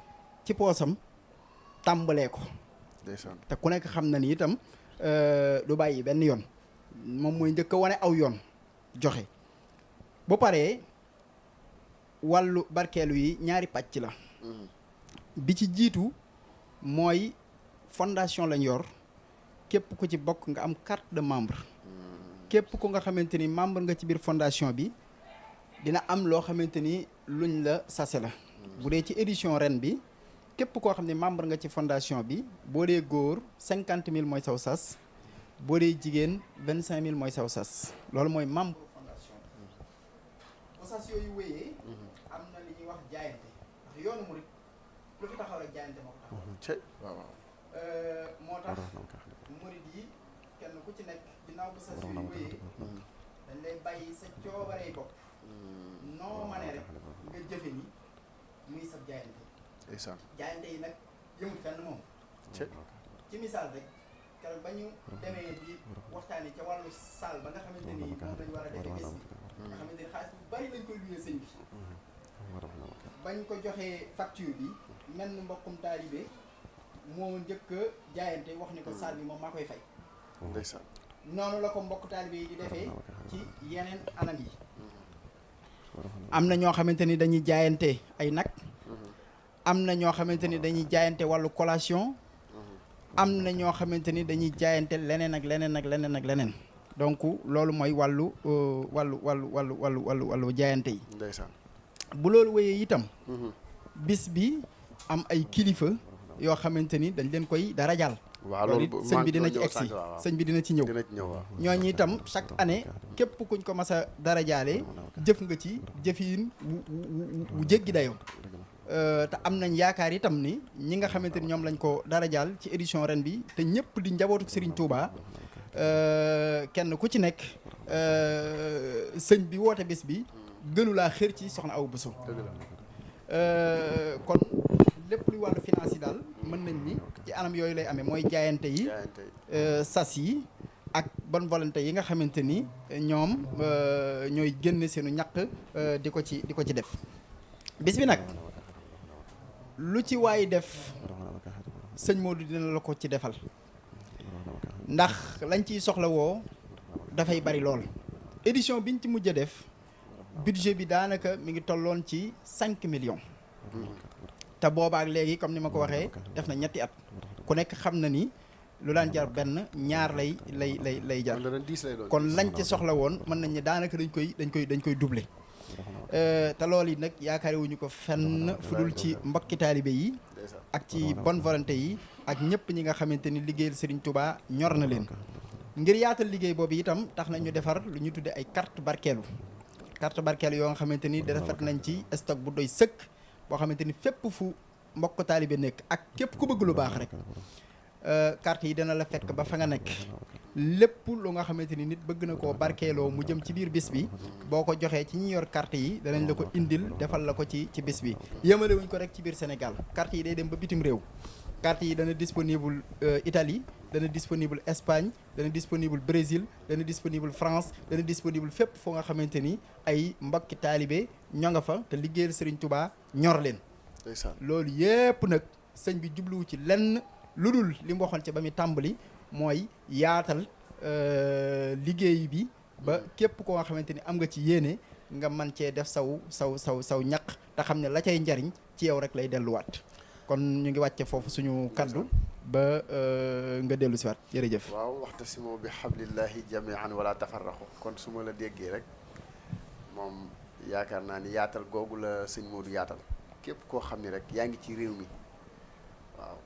ci poosam tàmbalee ko te ku nekk xam na ni itam du bàyyi benn yoon moom mooy njëkk a wane aw yoon joxe bu paree wàllu barkeelu yi ñaari pàcc la bi ci jiitu mooy fondation lañ yor képp ku ci bokk nga am carte de membre képp ku nga xamante ni membre nga ci biir fondation bi dina am loo xamante ni luñ la sase la bu dee ci édition ren bi képp koo xam ne membre nga ci fondation bi boo dee góor 50 000 mooy saw sas boo dee jigéen 25 000 mooy saw sas loolu mooy membre fondation bi bu sas yooyu wéyee am na li ñuy wax jaayante ndax yoonu murit lu fi taxaw rek jaayante moo ko taxaw moo tax murit yi kenn ku ci nekk ginnaaw bu sas yooyu wéyee dañ lay bàyyi sa coobaree bopp noo manee rek nga jëfe ni muy sab jaayante jaayante yi nag yëmul fenn moom ci misaal rek keroog ba ñu demee di waxtaani ca wàllu salle ba nga xamante ni moom lañu war a defee bés bi nga xamante ni xaalis bu bari lañ koy luyee sëñ bi bañ ko joxee facture bi mel ni mbokkum taalibe moo njëkk a jaayante wax ni ko salle bi moom maa koy fay noonu la ko mbokk taalibe yi di defee ci yeneen anam yi am na ñoo xamante ni dañuy jaayante ay nag am na ñoo xamante ni dañuy jaayante wàllu collation am na ñoo xamante ni dañuy jaayante leneen ak leneen ak leneen ak leneen donc loolu mooy wàllu jaayante yi bu loolu wéyee itam bis bi am ay kilifa yoo xamante ni dañ leen koy darajaal loolu it sëñ bi dina ci egsi sëñ bi dina ci ñëw ñooñu itam chaque année képp kuñ ko mas a darajaale jëf nga ci jëfiin wu jéggi dayoo te am nañ yaakaar itam ni ñi nga xamante ni ñoom lañ ko darajaal ci édition ren bi te ñëpp di njabootu Serigne Touba kenn ku ci nekk sëñ bi woote bés bi gënu laa xër ci soxna Awa Bousso kon lépp luy wàllu finance yi daal mën nañ ni ci anam yooyu lay amee mooy jaayante yi sas yi ak bonne volonté yi nga xamante ni ñoom ñooy génn seenu ñaq di ko ci def bis bi nag lu ci waay def sëñ Modou dina la ko ci defal ndax lañ ciy soxla woo dafay bari lool édition biñ ci mujj a def budget bi daanaka mi ngi tolloon ci 5 millions te boobaak léegi comme ni ma ko waxee def na ñetti at ku nekk xam na ni lu daan jar benn ñaar lay jar kon lañ ci soxla woon mën nañ ne daanaka dañ koy doubler te loolu yi nag yaakaar wuñu ko fenn fu dul ci mbokki taalibe yi ak ci bonne volonté yi ak ñëpp ñi nga xamante ni liggéeyal Serigne Touba ñor na leen ngir yaatal liggéey boobu itam tax na ñu defar lu ñu tudde ay carte barkeelu yoo nga xamante ni defat nañ ci stock bu doy sëkk boo xamante ni fépp fu mbokk taalibe nekk ak képp ku bëgg lu baax rek carte yi dana la fekk ba fa nga nekk lépp lu nga xamante ni nit bëgg na koo barkeeloo mu jëm ci biir bis bi boo ko joxee ci ñi yor carte yi danañ la ko indil defal la ko ci bis bi yemale wuñ ko rek ci biir Sénégal carte yi day dem ba bitim réew carte yi dana disponible Italie dana disponible Espagne dana disponible Brésil dana disponible France dana disponible fépp foo nga xamante ni ay mbokki taalibe ñoo nga fa te liggéeyal Serigne Touba ñor leen loolu yépp nag sëñ bi jubluwu ci lenn lu dul li mu waxoon ci ba muy tàmbali mooy yaatal liggéey bi ba képp koo nga xamante ni am nga ci yéene nga mën cee def saw ñaq te xam ne la cay njariñ ci yow rek lay delluwaat kon ñu ngi wàcce foofu suñu kaddu ba nga dellu si waat jërëjëf. waaw waxtasimu bi hablillahi jamian wala tafarraqu kon su ma la déggee rek moom yaakaar naa ni yaatal googu la sëñ Modou yaatal képp koo xam ni rek yaa ngi ci réew mi waaw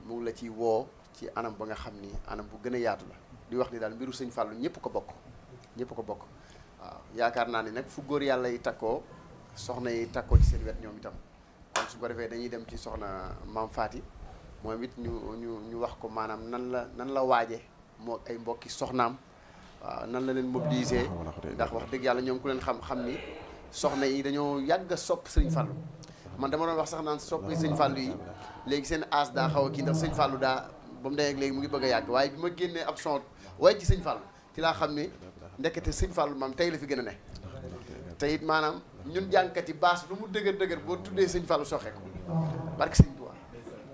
mu ngi la ci woo ci anam ba nga xam ni anam bu gën a yaatu la di wax ni daal mbiru sëñ Fallou ñëpp ko bokk waaw yaakaar naa ni nag fu góor yàlla yi takkoo soxna yi takkoo ci seen wet ñoom itam kon su ko defee dañuy dem ci soxna Maam Faty moom it ñu wax ko maanaam nan la waaje moo ay mbokki soxnaam waaw nan la leen mobiliser ndax wax dëgg yàlla ñoom ku leen xam ni soxna yi dañoo yàgg a sopp sëñ Fallou man dama doon wax sax naan sopp sëñ Fallou yi léegi seen aas daa xaw a kii ndax sëñ Fallou daa ba mu demee léegi mu ngi bëgg a yàgg waaye bi ma génnee ab son waaye ci sëñ Fallou ci laa xam ni ndekete sëñ Fallou maam tey la fi gën a ne te it maanaam ñun jàngkat yi baas lu mu dëgër boo tuddee sëñ Fallou soxee ko barke sëñ Tuubaa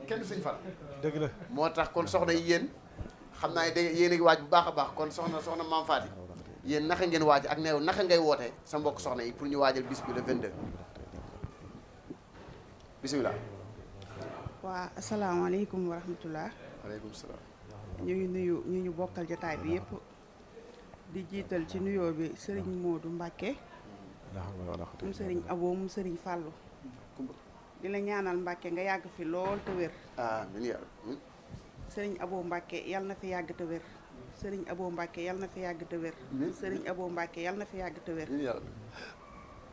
kenn sëñ Fallou dëgg la moo tax kon soxna yi yéen xam naa ne yéen a ngi waaj bu baax a baax kon soxna Maam Faty yéen naka ngeen waaj ak neew naka ngay wootee sa mbokk soxna yi pour ñu waajal bis bi le 22 bisimilah. waa asalaamaaleykum wa rahmatullah. waaleykum salaam. ñu ngi nuyu ñu bokkal jotaay bi yëpp di jiital ci nuyoo bi Serigne Modou Mbacke mu Serigne Abo mu Serigne Fallou di la ñaanal Mbacke nga yàgg fi lool te wér. amiin. Serigne Abo Mbacke yal na fi yàgg te wér. Serigne Abo Mbacke yal na fi yàgg te wér. Serigne Abo Mbacke yal na fi yàgg te wér.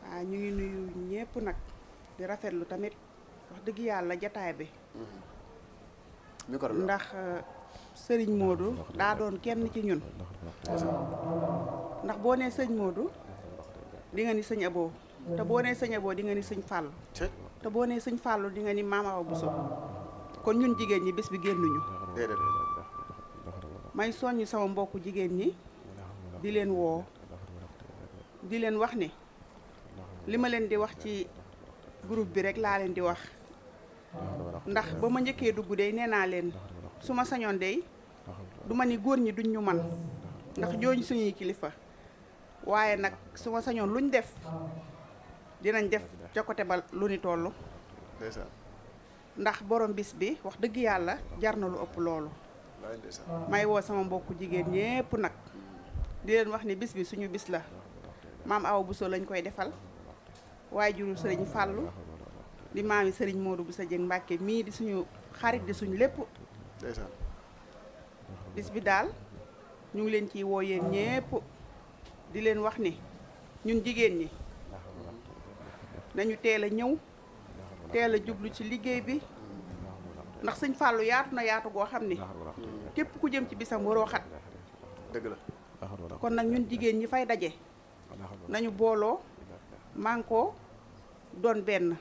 waaw ñu ngi nuyu ñëpp nag di rafetlu tamit wax dëgg yàlla jataay bi. ndax Serigne Modou daa doon kenn ci ñun. ndax boo nee sëñ Modou di nga ni sëñ Abo te boo nee sëñ Abo di nga ni sëñ Fallou te boo nee sëñ Fallou di nga ni Maam Awa Bousso kon ñun jigéen ñi bis bi génnuñu. may soññ sama mbokku jigéen ñi di leen woo di leen wax ni li ma leen di wax ci groupe bi rek laa leen di wax ndax ba ma njëkkee dugg dey nee naa leen su ma sañoon dey du ma ni góor ñi duñ ñu man ndax jooñ suñuy kilifa waaye nag su ma sañoon luñ def dinañ def ca côté ba lu ni toll ndax borom bis bi wax dëgg yàlla jar na lu ëpp loolu may woo sama mbokku jigéen ñépp nag di leen wax ni bis bi suñu bis la Maam Awa Bousso lañ koy defal waaye juru Sëriñ Fallou di maami Sëriñ Modou Bousso Dieng Mbacke mii di suñu xarit di suñu lépp bis bi daal ñu ngi leen ciy woo yéen ñépp di leen wax ni ñun jigéen ñi nañu teel a ñëw teel a jublu ci liggéey bi ndax sëñ Fallou yaatu na yaatu goo xam ni képp ku jëm ci bisam waroo xat dëgg la kon nag ñun jigéen ñi fay daje nañu booloo mànkoo doon benn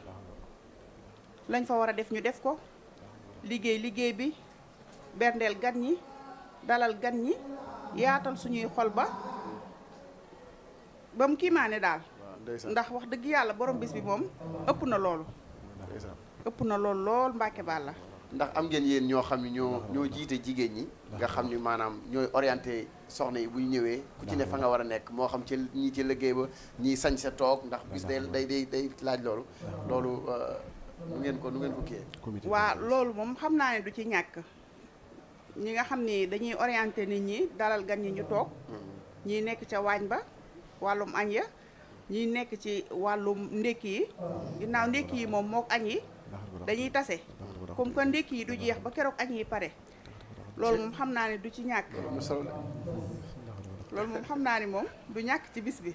lañ fa war a def ñu def ko liggéey bi berndeel gan ñi dalal gan ñi yaatal suñuy xol ba mu kiimaane daal ndax wax dëgg yàlla borom bis bi moom ëpp na loolu lool Mbacke Balla ndax am ngeen yéen ñoo xam ne ñoo jiite jigéen ñi nga xam ni maanaam ñooy orienté soxna yi bu ñu ñëwee ku ci ne fa nga war a nekk moo xam ci ñii ci liggéey ba ñii sañ sa toog ndax bis day laaj loolu nu ngeen ko kiyee waa loolu moom xam naa ne du ci ñàkk ñi nga xam ni dañuy orienté nit ñi dalal gan ñi ñu toog ñii nekk ca waañ ba wàllum añ ya ñii nekk ci wàllum ndékki yi ginnaaw ndékki yi moom mook añ yi dañuy tase comme que ndékki yi du jeex ba keroog añ yi pare loolu moom xam naa ne du ci ñàkk loolu moom xam naa ni moom du ñàkk ci bis bi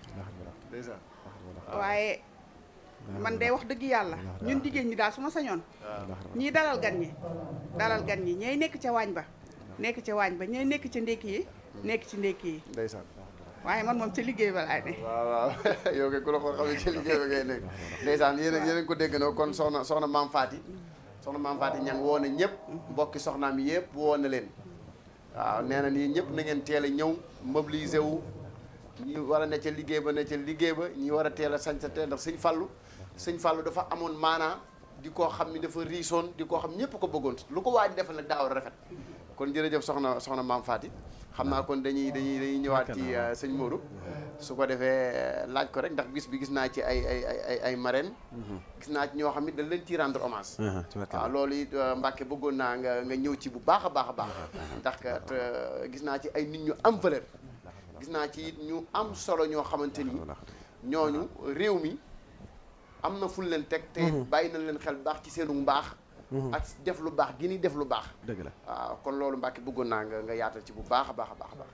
waaye man day wax dëgg yàlla ñun jigéen ñi daal su ma sañoon ñii dalal gan ñi ñay nekk ca waañ ba ñay nekk ca ndékki yi nekk ci ndékki yi ndeysaan waaye man moom ca liggéey ba laay ne waaw yow kay ku la ko xamee ci liggéey ba ngay nekk ndeysaan yéen ko dégg na kon soxna Maam Faty ñang woo na ñëpp mbokki soxnaam yëpp woo na leen waaw nee na nii ñëpp na ngeen teel a ñëw mobiliser wu ñi war a ne ca liggéey ba ñi war a teel a sañ sa teel ndax sëñ Fallou dafa amoon maanaa di koo xam ni dafa riisoon di koo xam ñëpp ko bëggoon lu ko waaj defal nag daa war a rafet kon jërëjëf soxna Maam Faty xam naa kon dañuy ñëwaat ci sëñ Modou su ko defee laaj ko rek ndax bis bi gis naa ci ay marraines gis naa ci ñoo xam ne dañ leen ci rendre hommage waaw loolu it Mbacke bëggoon naa nga ñëw ci bu baax a baax ndax kat gis naa ci ay nit ñu am valeur gis naa ci it ñu am solo ñoo xamante ni ñooñu réew mi am na ful leen teg te bàyyi nañ leen xel bu baax ci seenu mbaax ak def lu baax gi ni def lu baax dëgg la waaw kon loolu Mbacke bëggoon naa nga yaatal ci bu baax a baax a baax a baax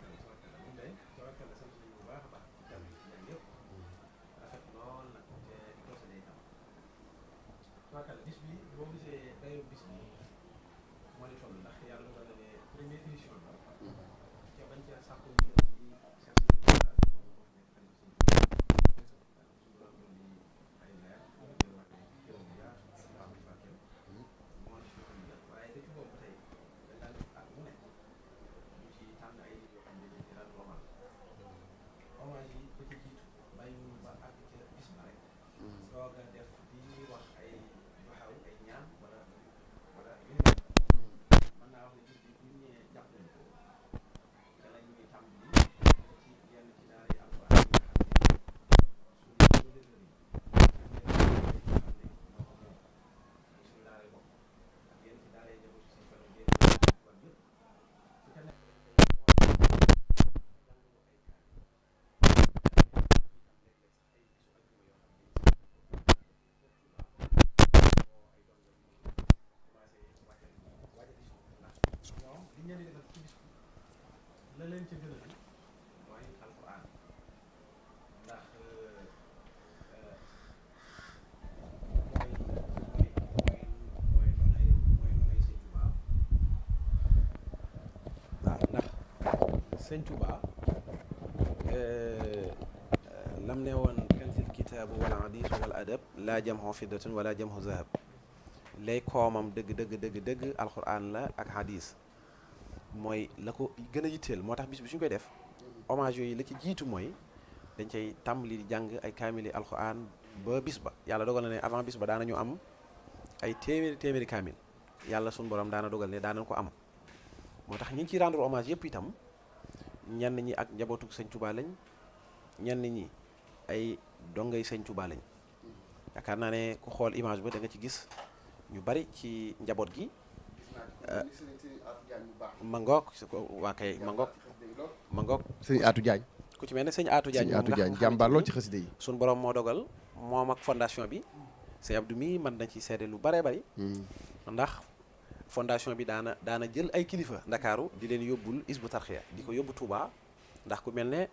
la leen ca gën a bi mooy alquran ndax mooy noonay sëñ Tuubaa waaw ndax sëñ Tuubaa lam ne woon kanzil kitaabu wal hadis wal adab laa jamhu fiddatin wala jamhu zahab lay koomam dëgg alquran la ak hadis mooy la ko gën a yitteel moo tax bis bi suñu koy def hommage yooyu la ci jiitu mooy dañ cay tàmbali di jàng ay kaamili alxuraan ba bis ba yàlla dogal na ne avant bis ba daanañu am ay téeméeri kaamil yàlla suñu borom daana dogal ne daanañ ko am moo tax ñi ngi ciy rendre hommage yëpp itam ñenn ñi ak njabootu sëñ Tuubaa lañ ñenn ñi ay dongay sëñ Tuubaa lañ yaakaar naa ne ku xool image ba da nga ci gis ñu bari ci njaboot gi mangook waa kay mangook sëñ Atou Diagne ku ci mel ne sëñ Atou Diagne jàmbaar lool ci xasida yi suñu borom moo dogal moom ak fondation bi sëñ Abdou mi mën na ci seede lu bare bari ndax fondation bi daana jël ay kilifa Ndakaaru di leen yóbbul Hizbut Tarqiyyah di ko yóbbu Touba ndax ku mel ne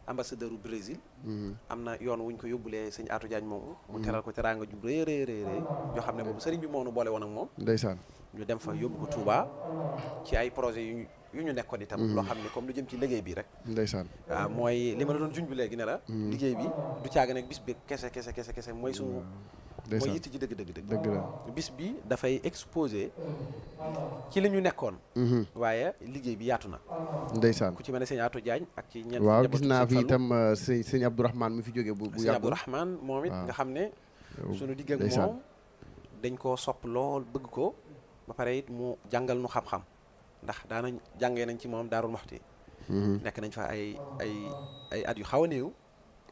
ambassadeur u Brésil am na yoon wuñ ko yóbbulee sëñ Atou Diagne moomu mu teral ko teraanga ju rëy yoo xam ne boobu sëriñ bi moo nu boole woon ak moom ndeysaan ñu dem fa yóbbu ko Touba ci ay projet yu ñu nekkoon itam loo xam ne comme lu jëm ci liggéey bi rek ndeysaan waaw mooy li ma la doon junj bi léegi ne la liggéey bi du caaga nekk bis bi kese mooy suñu mooy yitt ji dëgg la bis bi dafay exposé ci li ñu nekkoon waaye liggéey bi yaatu na ndeysaan ku ci mel ne sëñ Atou Diagne ak ci ñenn waaw gis naa fi itam sëñ Abdourahmane mu fi jógee bu yàggul sëñ Abdourahmane moom it nga xam ne suñu digg ak moom dañ koo sopp lool bëgg ko ba pare it mu jàngal nu xam-xam ndax daanañ jàngee nañ ci moom Daarul Muxti nekk nañ fa ay at yu xaw a néew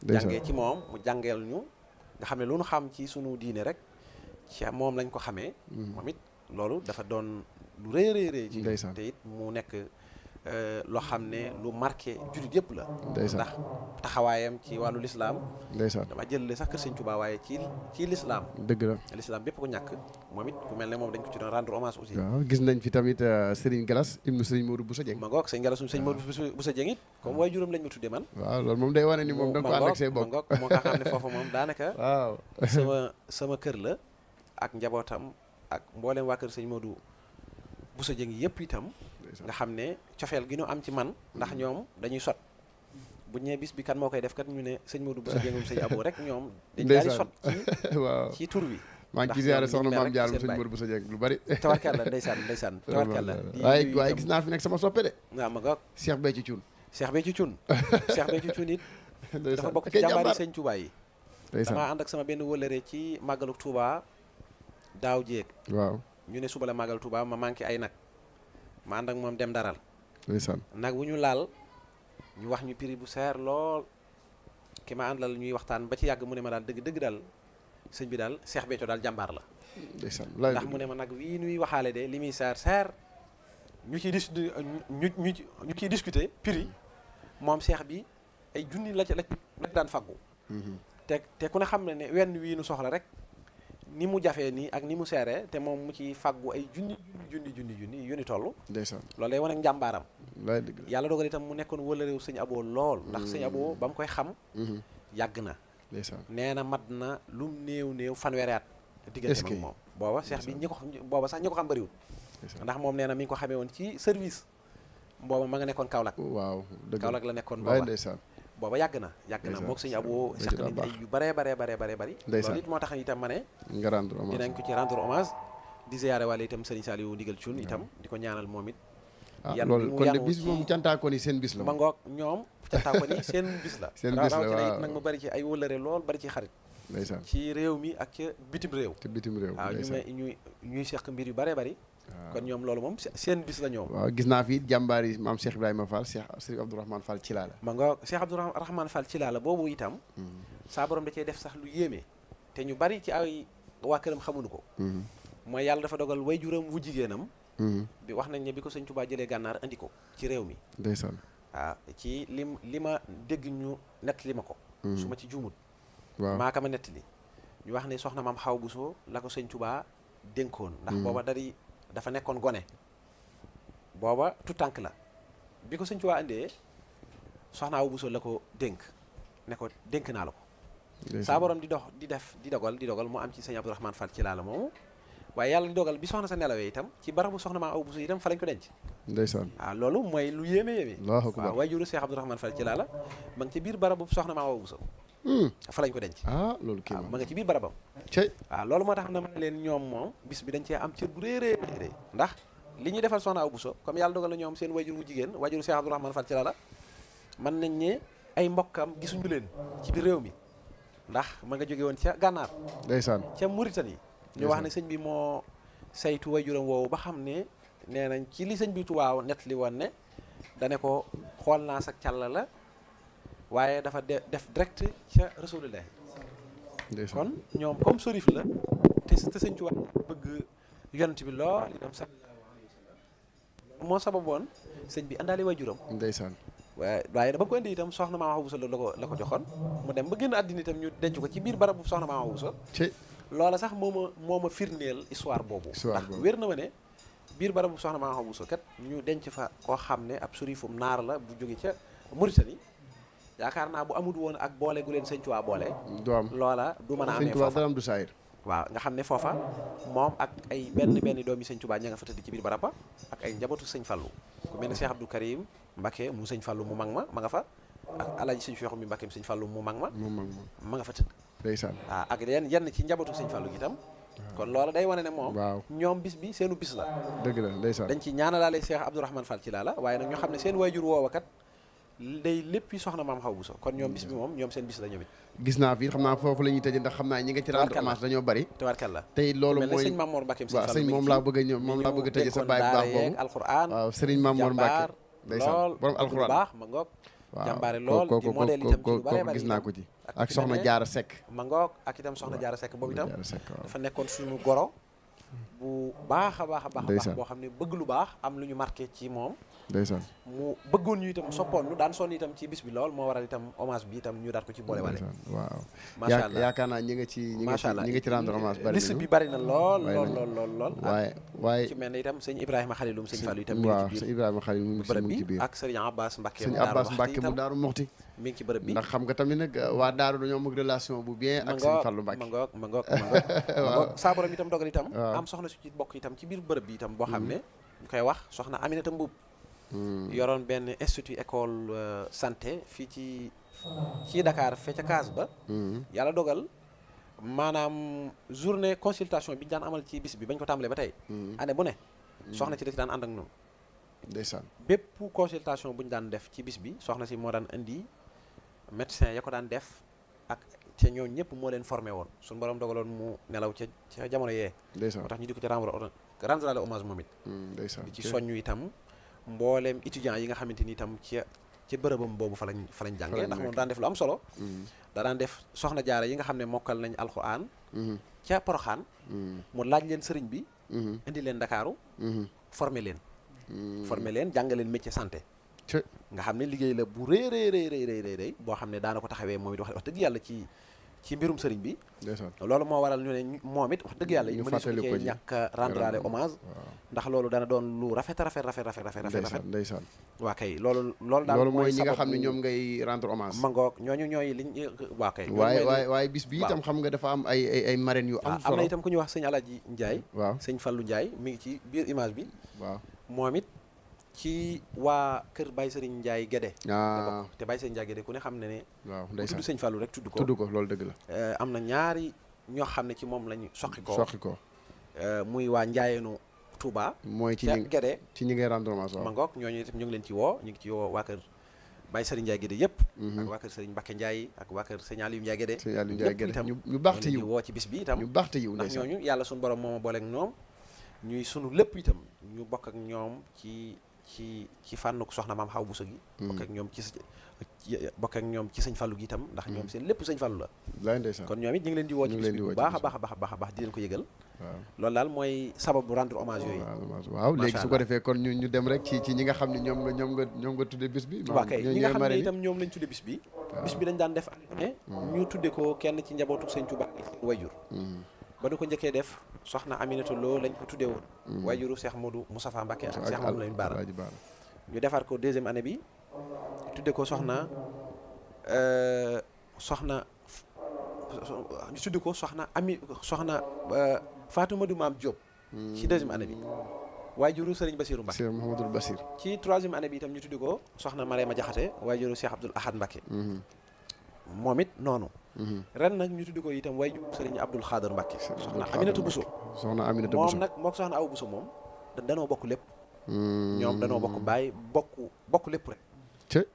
jàngee ci moom mu jàngeel ñu nga xam ne lu nu xam ci sunu diine rek ci moom lañ ko xamee moom it loolu dafa doon lu rëy ci te it mu nekk loo xam ne lu marqué jullit yëpp la. ndeysaan ndax taxawaayam ci wàllu lislaam ndeysaan dama jël sax kër Sëñ Tuubaa waaye ci lislaam dëgg la. lislaam bépp ko ñàkk moom it ku mel ne moom dañ ko ci doon rendre hommage aussi. waaw gis nañ fi tamit Serigne Galas ibnu Serigne Modou Bousso Dieng. ma ngoog sëñ Galas sëñ Modou Bousso Dieng it comme waaye juróom lañ ma tuddee man. waaw loolu moom day wane ni moom da nga ko ànd ak say bokk. ma ngoog moo nga xam ne foofu moom daanaka. waaw sama kër la ak njabootam ak mboolem waa kër sëñ Modou Bousso Dieng yëpp itam. nga xam ne cofeel gi ñu am ci man ndax ñoom dañuy sot bu ñëwee bis bi kan moo koy def kat ñu ne sëñ Modou Bousso Dieng sëñ Abo rek ñoom dañ daal di sot waaw ci tur wi maa ngi ci ziare soxna maam Diarra sëñ Modou Bousso Dieng lu bari tawarkalla ndeysaan tawarkalla waaye gis naa fi nekk sama soppe de waaw ma ngoog Cheikh Béthio Thioune Cheikh Béthio Thioune it dafa bokk ci jàmbaari sëñ Touba yi damaa ànd ak sama benn wëlëre ci màggalu Touba daaw jéeg waaw ñu ne suba la màggal Touba ma manqué ay nag ma ànd ak moom dem daral ndeysaan nag wu ñu laal ñu wax ñu prix bu seer lool ki ma àndal ñuy waxtaan ba ci yàgg mu ne ma daal dëgg daal sëñ bi daal Cheikh Béthio daal jàmbaar la ndeysaan ndax mu ne ma nag wii nuy waxaale de li muy seer ñu ciy ñu ciy discuter prix moom Cheikh bi ay junni la ci daan faggu te ku ne xam ne wenn wii nu soxla rek ni mu jafee nii ak ni mu seeree te moom mu ci faggu ay junni yu ni toll ndeysaan loolu day wane ak njàmbaaram dëgg la yàlla dogal itam mu nekkoon wëlëreew sëñ Abo lool ndax sëñ Abo ba mu koy xam yàgg na ndeysaan nee na mat na lum néew fanweeri at diggante ak moom booba Cheikh bi ñi ko xam bëriwul ndax moom nee na mi ngi ko xamee woon ci service booba ma nga nekkoon Kaolack waaw dëgg Kaolack la nekkoon booba ndeysaan booba yàgg na mook sëñ Abo seq nañ ay yu bare bari loolu it moo tax itam ma ne nga rendre hommage dinañ ko ci rendre hommage di ziyaare wàlle itam sëriñ Saliou Ndigal Thioune itam di ko ñaanal moom it loolu kon de bis moom cantaako ni seen bis la ma ngoog ñoom cantaako ni seen bis la seen bis la rawatina it nag ma bari ci ay wëllëre lool bari ci xarit ndeysaan ci réew mi ak ca bitim réew waaw ñuy seq mbir yu bare bari kon ñoom loolu moom seen bis la ñoom waaw gis naa fi jàmbaar yi maam Cheikh Ibrahima Fall Cheikh Serigne Abdourahmane Fall ci laa la ma ngoog Cheikh Abdourahmane Fall ci laa la boobu itam saa borom da cee def sax lu yéeme te ñu bari ci ay waa këram xamuñu ko mooy yàlla dafa dogal way juram wu jigéenam bi wax nañ ne bi ko sëñ Touba jëlee gànnaar andi ko ci réew mi ndeysaan waaw ci li ma dégg ñu nett li ma ko su ma ci juumut waaw maa ka ma nett li ñu wax ne soxna maam xaw Bousso la ko sëñ Touba dénkoon ndax booba dafa nekkoon gone booba tout tànk la bi ko sëñ Touba andee soxna Awa Bousso la ko dénk ne ko dénk naa la ko saa borom di dogal mu am ci sëñ Abdourahmane Fall ci laa la moomu waaye yàlla di dogal bi soxna sa nelawee itam ci barabu soxna maam Awa Bousso itam fa lañ ko denc ndeysaan waaw loolu mooy lu yéeme waaw waaye juru Cheikh Abdourahmane Fall ci laa la ma nga ci biir barabu soxna maam Awa Bousso fa lañ ko denc loolu kii ma nga ci biir barabam waaw loolu moo tax na ma leen ñoom moom bis bi dañ cee am cër bu réerée ndax li ñuy defal soxna Awa Bousso comme yàlla dogal na ñoom seen wayjur wu jigéen wayjuru Cheikh Abdourahmane Fall ci laa la mën nañ ne ay mbokkam gisuñu leen ci biir réew mi ndax ma nga jóge woon ca gànnaar ndeysaan ca Mauritanie ñu wax ne sëñ bi moo saytu wayjuram woowu ba xam ne nee nañ ci li sëñ bi Tuubaa net li woon ne dane ko xool naa sa càll la waaye dafa def direct ca Rasulullah kon ñoom comme sorif la te sëñ Tuubaa bëgg yonent bi lool itam sax moo sababoon sëñ bi àndaale wayjuram ndeysaan waaye da ba ko indi itam soxna Maam Awa Bousso la ko joxoon mu dem ba génn àddina itam ñu denc ko ci biir barabu soxna Maam Awa Bousso loola sax moo ma firndeel histoire boobu ndax wér na ma ne biir barabu soxna Maam Awa Bousso kat ñu denc fa koo xam ne ab surifum naar la bu jóge ca Mauritanie yaakaar naa bu amul woon ak boole gu leen sëñ Tuubaa boole du am loola du mën a amee foofa dara am du saayir waaw nga xam ne foofa moom ak ay benn doomi sëñ Tuubaa ña nga fa tëdd ci biir barab ba ak ay njabootu sëñ Fallu ku mel ne Cheikh Abdou Karim Mbacké mu sëñ Fallu mu mag ma nga fa ak alaaji sëñ Cheikh mi Mbacké sëñ Fallu mu mag ma nga fa tëdd ndeysaan waaw ak yenn ci njabootu sëñ Fallu gi itam kon loola day wane ne moom ñoom bis bi seenu bis la dëgg la ndeysaan dañ ci ñaanalaale Cheikh Abdourahmane Fall ci laa la waaye nag ñoo xam ne seen waajur woowa kat day léppi soxna Maam Awa Bousso kon ñoom bis bi moom ñoom seen bis la ñoom it gis naa fi xam naa foofu la ñuy tëjee ndax xam naa ñi nga ci rendre hommage dañoo bari tabarkalla tey loolu mooy sëñ Mamour Mbacké waaw sëñ moom laa bëgg a ñëw moom laa bëgg a tëjee sa baay bu baax boobu alxuraan waaw sëriñ Mamour Mbacké ndeysaan borom alxuraan baax ma ngoog jàmbaare waaw lool di modèle itam ci lu bare kooku gis naa ko ci ak soxna Jaara Seck ma ngoog ak itam soxna Jaara Seck boobu itam dafa nekkoon suñu goro bu baax a baax a baax ndeysaan boo xam ne bëgg lu baax am lu ñu marqué ci moom ndeysaan mu bëggoon ñu itam soppoon ñu daan sonn itam ci bis bi lool moo waral itam hommage bi itam ñu daat ko ci boole wale ndeysaan waaw macha allah yaakaar naa ñi nga ci macha allah ñi nga ci rendre hommage bari liste bi bari na lool bari lool nañu. lool lool waaye ci mel ne itam sëñ Ibrahima Khalilum sëñ Fallou itam mi waaw ngi ci sëñ biir Ibrahima Khalil mu bërëb ngi ci bi biir ak sëriñ Abbas Mbacke sëñ Abbas Mbacke mu Daaru Moxti mi ngi ci bërëb bi ndax xam nga tamit nag waa Daaru dañoo am relation bu bien ak sëñ Fallou Mbacke ma ngoog saa borom itam dogal itam am soxna su ci bokk itam ci biir bërëb bi itam boo xam ne ñu koy wax soxna Aminata Mbuub yoroon benn institut école santé fii ci Dakar fee ca Kaas ba yàlla dogal maanaam journée consultation bi ñu daan amal ci bis bi bañ ko tàmbalee ba tey année bu ne soxna ci da ci daan ànd ak noonu ndeysaan bépp consultation bu ñu daan def ci bis bi soxna si moo daan indi médecin ya ko daan def ak ca ñooñu ñëpp moo leen formé woon suñu borom dogaloon mu nelaw ca jamono yee ndeysaan moo tax ñu di ko ci rendre hommage moom it ndeysaan di ci soññu itam mbooleem étudiants yi nga xamante ni itam ci bërëbam boobu fa lañ jàngee ndax moom daan def lu am solo da daan def soxna jaara yi nga xam ne mokkal nañ alxuraan ca Poroxaan mu laaj leen sëriñ bi indi leen Ndakaaru former leen jàngal leen métier santé nga xam ne liggéey la bu rëy boo xam ne daana ko taxawee moom it wax dëgg yàlla ci mbirum sëriñ bi loolu moo waral ñu ne moom it wax dëgg yàlla ñu mëne su cee ñàkk rendre hommage ndax loolu dana doon lu rafet ndeysaan waa kay loolu daal loolu mooy ñi nga xam ne ñoom ngay rendre hommage ma ngoog ñooñu ñooy liñ waa kay waaye bis bi itam xam nga dafa am ay marraines yu am solo am na itam ku ñuy wax sëñ Alaaji Ndiaye waaw sëñ Fallou Ndiaye mi ngi ci biir image bi waaw moom it ci waa kër Baye Serigne Ndiaye Guédé te Baye Serigne Ndiaye Guédé ku ne xam ne waaw ndeysaan tudd sëñ Fallou rek tudd ko loolu dëgg la am na ñaari ñoo xam ne ci moom lañu soqi ko muy waa Njaayeenu Touba mooy ci Guédé ci ñi ngay rendre hommage ma ngoog ñooñu itam ñu ngi leen ci woo ñu ngi ci woo waa kër Baye Serigne Ndiaye Guédé yëpp ak waa kër Serigne Mbacké Ndiaye ak waa kër Serigne Aliou Ndiaye Guédé itam ñu baax te yiw woo ci bis bi itam ñu baax te yiw ndax ñooñu yàlla suñu borom moo ma booleeg ñoom ñuy sunu lépp itam ñu bokk ak ñoom ci fànnuk soxna maam xaw buso gi bokk ak ñoom ci sëñ Fallou gi itam ndax ñoom seen lépp sëñ Fallou la lay ndeysaan kon ñoom it ñu ngi leen di woo ci bis bi bu baax a baax di leen ko yëgal loolu daal mooy sababu rendre hommage yooyu waaw léegi su ko defee kon ñu dem rek ci ñi nga xam ne ñoom nga tudde bis bi waaw kay ñi nga xam ne itam ñoom lañ tudde bis bi dañ daan def ñu tudde ko kenn ci njabootu sëñ Touba wayjur ba du ko njëkkee def soxna Aminata Lo lañ ko tuddee woon waajuru Cheikh Modou Moustapha Mbacké ak Cheikh Modou Lamine Bara ñu defar ko deuxième année bi tudde ko soxna ñu tudde ko soxna Fatoumata Maam Diop ci deuxième année bi waajuru Serigne Bassirou Mbacké Cheikh Mouhamadoul Bassir ci troisième année bi itam ñu tudde ko soxna Mariama Jaxate waajuru Cheikh Abdoul Ahad Mbacké moom it noonu ren nag ñu tuddi ko itam way Serigne Abdoul Khader Mbacké soxna Aminata Bousso moom nag mook soxna Awa Bousso moom danoo bokk lépp ñoom danoo bokk baay bokk lépp rek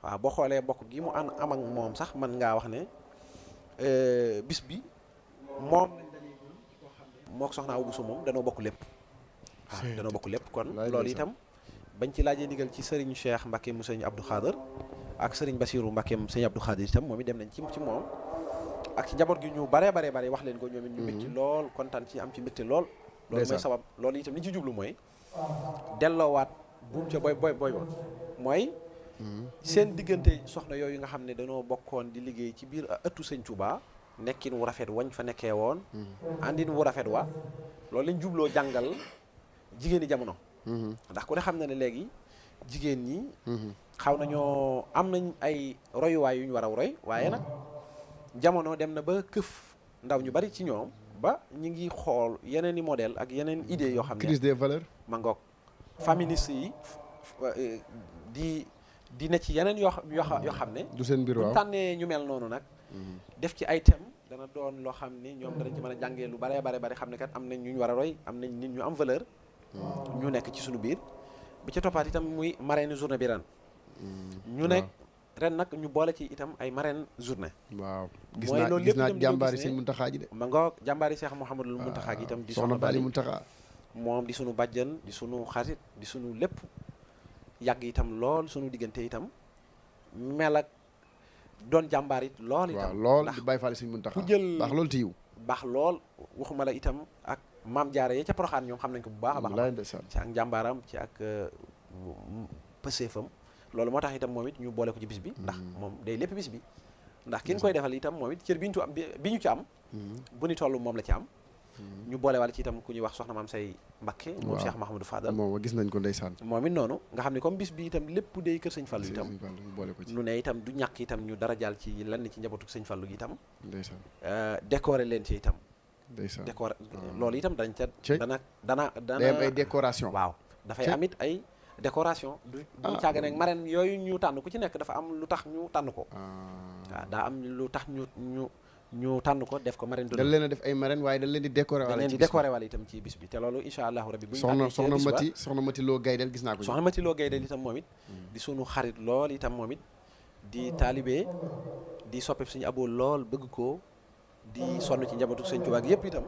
waaw boo xoolee bokk gi mu am ak moom sax man ngaa wax ne bis bi moom mook soxna Awa Bousso moom danoo bokk lépp waaw danoo bokk lépp kon loolu itam bañ ci laajee ndigal ci Serigne Cheikh Mbacké mu Serigne Abdou Khader ak Serigne Bassirou Mbacké mu Serigne Abdou Khader itam moom it dem nañ ci moom ak ci njaboot gi ñu bare wax leen ko ñoom it ñu mbégte lool kontaan ci am ci mbégte lool loolu mooy sabab loolu itam li ci jublu mooy delloowaat buum ca boy mooy seen diggante soxna yooyu nga xam ne dañoo bokkoon di liggéey ci biir ëttu sëñ Touba nekkin wu rafet wañ fa nekkee woon àndin wu rafet wa loolu lañ jubloo jàngal jigéeni jamono ndax ku ne xam na ne léegi jigéen ñi xaw nañoo am nañ ay royuwaay yu ñu war a roy waaye nag jamono dem na ba këf ndaw ñu bari ci ñoom ba ñu ngi xool yeneen i modèle ak yeneen idée yoo xam ne crise des valeurs ma ngoog féministes yi di ne ci yeneen yoo xam ne du seen mbir waaw bu tànnee ñu mel noonu nag def ci ay thème dana doon loo xam ne ñoom danañ ci mën a jàngee lu bare xam ne kat am nañ ñu war a roy am nañ nit ñu am valeur ñu nekk ci suñu biir bi ca toppaat itam muy marraine journée bi ren ñu nekk ren nag ñu boole ci itam ay marraine journée waaw gis naa jàmbaari sëñ Muntaxa ji de ma ngoog jàmbaari Cheikh Mouhamadul Muntaxa gi itam di soxna Bali Muntaxa moom di sunu bàjjan di sunu xarit di sunu lépp yàgg itam lool sunu diggante itam mel ak doon jàmbaar it lool itam waaw lool di bàyyi faale sëñ Muntaxa ku jël baax lool te yiw baax lool waxuma la itam ak maam jaare ya ca Poroxaan ñoom xam nañ ko bu baax a baax ci ak njàmbaaram ci ak pëseefam loolu moo tax itam moom it ñu boole ko ci bis bi ndax moom day lépp bis bi ndax ki ñu koy defal itam moom it cër bi ñu ci am bu ni toll moom la ci am ñu boole wàll ci itam ku ñuy wax soxna maam say Mbakke moom Cheikh Mahamadou Fadal moom gis nañ ko ndeysaan moom it noonu nga xam ne comme bis bi itam lépp day kër sëñ Fallu itam nu ne itam du ñàkk itam ñu dara jàll ci lenn ci njabootu sëñ Fallu gi itam ndeysaan décorer leen ci itam ndeysaan décorer loolu itam dañ ca dana day am ay décoration waaw dafay amit ay décoration du caaga nag marraine yooyu ñu tànn ku ci nekk dafa am lu tax ñu tànn ko waaw daa am lu tax ñu tànn ko def ko marraine dañ leen a def ay marraine waaye dañ leen di décorer wala ci décorer wala itam ci bis bi te loolu incha allahu rabbi bu ñu soxna Mati Lo Gaydel gis naa ko soxna Mati Lo Gaydel itam moom it di sunu xarit lool itam moom it di taalibe di soppe suñu aboo lool bëgg ko di sonn ci njabootu sëñ Tuubaa yëpp itam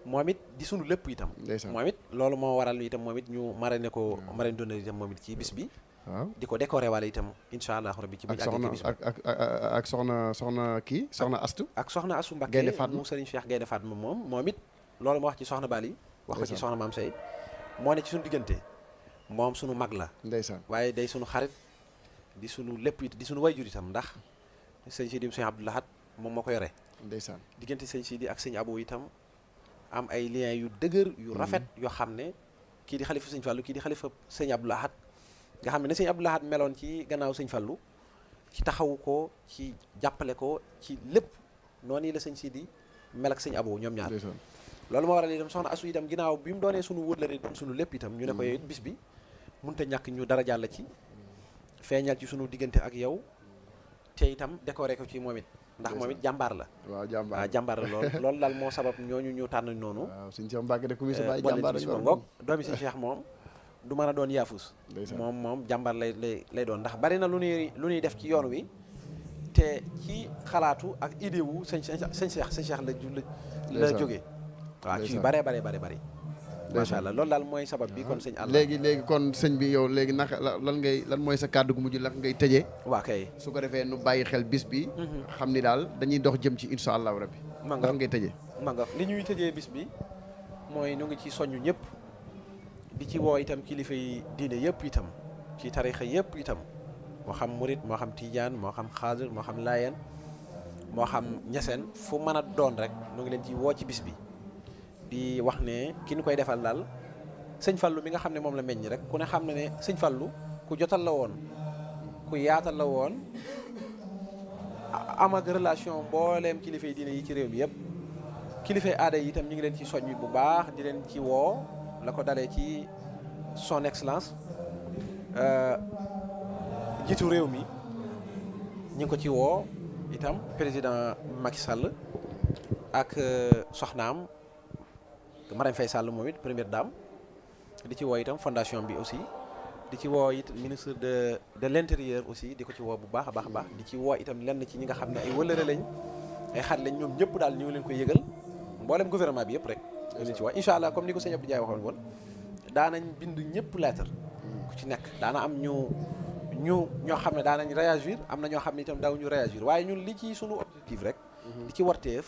moom it di sunu lépp itam moom it loolu moo waral itam moom it ñu marraine ko marraine d'honneur itam moom it ci bis bi waaw di ko décorer wala itam incha allah rabbi ci bu ñu àggee ci bis bi ak soxna kii soxna Astu ak soxna Astu Mbakke Gaynde Fatma mu Sëriñ Cheikh Gaynde Fatma moom it loolu ma wax ci soxna Bali wax ko ci soxna Maam Sey moo ne ci suñu diggante moom suñu mag la ndeysaan waaye day suñu xarit di suñu lépp it di suñu wayjur itam ndax sëñ Sidi sëñ Abdou Lahad moom moo ko yore ndeysaan diggante sëñ Sidi ak sëñ Abo itam am ay liens yu dëgër yu rafet yoo xam ne kii di xalifa sëñ Fallu kii di xalifa sëñ Abdou Lahad nga xam ne sëñ Abdou Lahad meloon ci gannaaw sëñ Fallu ci taxawu ko ci jàppale ko ci lépp noonu la sëñ Sidi mel ak sëñ Abo ñoom ñaar loolu moo waral itam soxna Asu itam ginnaaw bi mu doonee suñu wëllëre doon suñu lépp itam ñu ne ko yow it bis bi mënut a ñàkk ñu dara jàll ci feeñal ci suñu diggante ak yow te itam décoré ko ci moom it ndax moom it jàmbaar la waaw jàmbaar la loolu daal moo sabab ñooñu ñu tànn noonu waaw sëñ Cheikh Mbacke de commission baay jàmbaar la ngoog doomi sëñ Cheikh moom du mën a doon yaafus moom jàmbaar lay doon ndax bari na lu ñuy def ci yoon wi te ci xalaatu ak idée wu sëñ Cheikh la jógee waaw ci bare macha allah loolu daal mooy sabab bi kon sëñ àll léegi kon sëñ bi yow léegi naka lan mooy sa kàddu gu mujj la ngay tëjee waa kay su ko defee nu bàyyi xel bis bi xam ni daal dañuy dox jëm ci insha allahu rabbi naka ngay tëjee li ñuy tëjee bis bi mooy ñu ngi ci soññu ñëpp di ci woo itam kilifa yi diine yëpp itam ci tarixa yëpp itam moo xam murit moo xam tijaan moo xam xaadir moo xam laayeen moo xam ñeseen fu mën a doon rek ñu ngi leen ci woo ci bis bi di wax ne ki ñu koy defal daal sëñ Fallu mi nga xam ne moom la meññ rek ku ne xam ne sëñ Fallu ku jotal la woon ku yaatal la woon am ak relation mbooleem kilifa yi diine yi ci réew mi yëpp kilifa yi aada yi itam ñu ngi leen ci soññ bu baax di leen ci woo la ko dalee ci son excellence jiitu réew mi ñu ngi ko ci woo itam président Macky Sall ak soxnaam Marème Faye Sall moom it première dame di ci woo itam fondation bi aussi di ci woo it ministre de l'intérieur aussi di ko ci woo bu baax a baax di ci woo itam lenn ci ñi nga xam ne ay wëllëre lañ ay xarit lañ ñoom ñëpp daal ñu ngi leen koy yëgal mboolem gouvernement bi yëpp rek ñu leen ci woo incha allah comme ni ko sëñ Abdou Ndiaye waxoon woon daanañ bind ñëpp lettre ku ci nekk daana am ñoo xam ne daanañ réagir am na ñoo xam ne itam daawuñu réagir waaye ñun li ci sunu objectif rek li ci warteef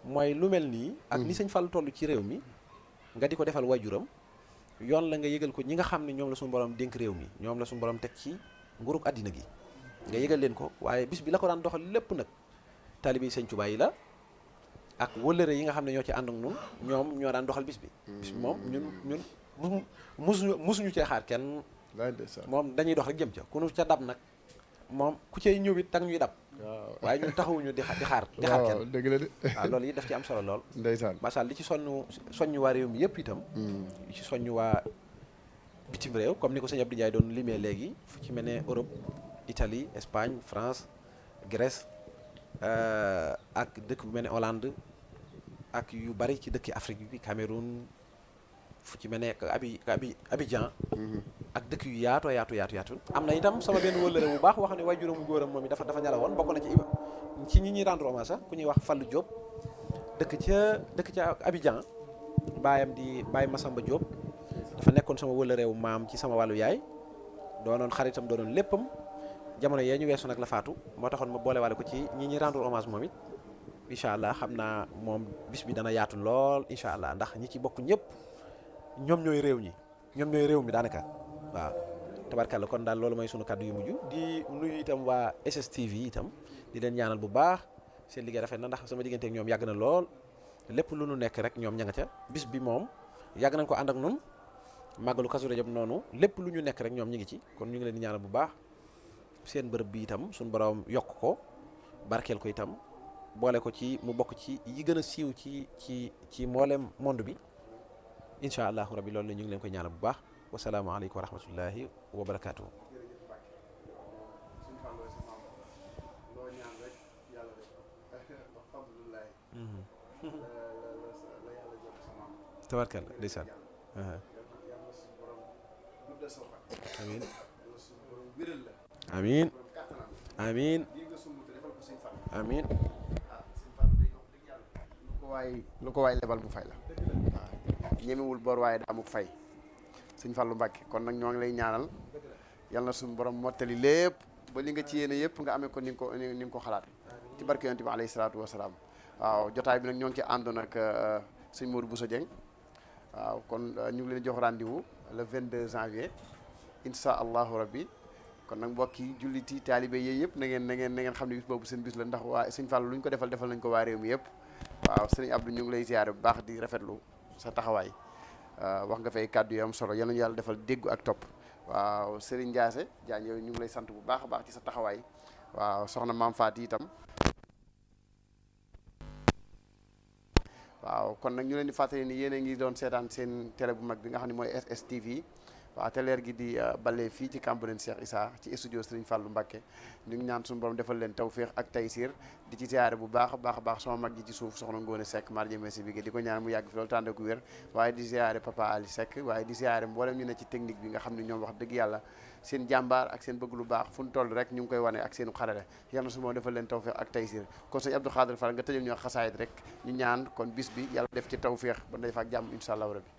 mooy lu mel nii ak ni sëñ Fall toll ci réew mi nga di ko defal waajuram yoon la nga yëgal ko ñi nga xam ne ñoom la suñu borom dénk réew mi ñoom la suñu borom teg ci nguurug àddina gi nga yëgal leen ko waaye bis bi la ko daan doxal lépp nag taalibe sëñ Tuubaa yi la ak wëllëre yi nga xam ne ñoo ci ànd ak ñun ñoom ñoo daan doxal bis bi moom ñun musuñu cee xaar kenn moom dañuy dox rek jëm ca ku nu ca dab nag moom ku cay ñëw it tak ñuy dab waaye ñun taxawuñu di xaar kenn dëgg la de waaw loolu yi daf ci am solo lool ndeysaan macha allah li ci soññu waa réew mi yëpp itam li ci soññu waa bitim réew comme ni ko sëñ Abdou Ndiaye doon limee léegi fu ci mel ne Europe Italie Espagne France Grèce ak dëkk bu mel ne Hollande ak yu bari ci dëkki Afrique bi Cameroun fu ci mel ne Abidjan ak dëkk yu yaatu am na itam sama benn wëllëre bu baax wax ne waajuram mu góoram moom dafa ñalawoon bokk na ci ñi ñuy rendre hommage sax ku ñuy wax Fallou Diop dëkk ca Abidjan Baye Massamba Diop dafa nekkoon sama wëllëre wu maam ci sama wàllu yaay doonoon xaritam doonoon léppam jamono yee ñu weesu nag la faatu moo taxoon ma boole waale ko ci ñi ñuy rendre hommage moom it incha allah xam naa moom bis bi dana yaatu lool incha allah ndax ñi ci bokk ñëpp ñoom ñooy réew mi daanaka waaw tabarkàlla kon daal loolu mooy sunu kàddu yu mujj di nuyu itam waa SSTV itam di leen ñaanal bu baax seen liggéey rafet na ndax sama diggante ak ñoom yàgg na lool lépp lu nu nekk rek ñoom ña nga ca bis bi moom yàgg nañ ko ànd ak nun màggalu Kazu Rajab noonu lépp lu ñu nekk rek ñoom ñi ngi ci kon ñu ngi leen di ñaanal bu baax seen bërëb bi itam suñu borom yokk ko barkeel ko itam boole ko ci mu bokk ci yi gën a siiw ci mboolem monde bi incha allahu rabbi loolu la ñu ngi leen koy ñaanal bu baax wasalaamaaleykum wa rahmatullahi wa barakaatu. tabarkalla ndeysaan amiin amiin amiin lu ko waay lebal mu fay la waaw ñemewul bor waaye daa amuk fay sëñ Fallou Mbacke kon nag ñoo ngi lay ñaanal yal na suñu borom mottali lépp ba li nga ci yéene yëpp nga amee ko ni nga ko xalaat ci barke yonent bi alayhi salaatu wasalaam waaw jotaay bi nag ñoo ngi ci àndoon ak sëñ Modou Bousso Dieng waaw kon ñu ngi leen jox rendez-vous le 22 janvier incha allahu rabbi kon nag mbokki julliti taalibe yi yëpp na ngeen xam ne bis boobu seen bis la ndax waa sëñ Fallou lu ñu ko defal nañ ko waa réew mi yëpp waaw sëriñ Abdou ñu ngi lay ziare bu baax di rafetlu sa taxawaay wax nga fay kàddu yu am solo yal nañu yàlla defal déggu ak topp waaw sëriñ Ndiasse Diagne yow ñu ngi lay sant bu baax a baax ci sa taxawaay waaw soxna Maam Faati itam waaw kon nag ñu leen di fàttali ni yéen a ngi doon seetaan seen télé bu mag bi nga xam ne mooy SSTV waaw te leer gi di bale fii ci Cambérène Cheikh Issa ci studio Serigne Fallou Mbacké ñu ngi ñaan suñu borom defal leen tawféex ak taysir di ci ziare bu baax a baax sama mag ji ci suuf soxna Ngone Seck marje messi bi di ko ñaan mu yàgg fi loolu tànde ku wér waaye di ziare papa Ali Seck waaye di ziare mboolem ñu ne ci technique bi nga xam ne ñoom wax dëgg yàlla seen jàmbaar ak seen bëgg lu baax fu ñu toll rek ñu ngi koy wane ak seenu xarale yal na suñu borom defal leen tawféex ak taysir kon sëñ Abdou Khadir Fall nga tëjal ñu xasaayit rek ñu ñaan kon bis bi yàlla def ci tawféex ba def ak jàmm incha allah rabbi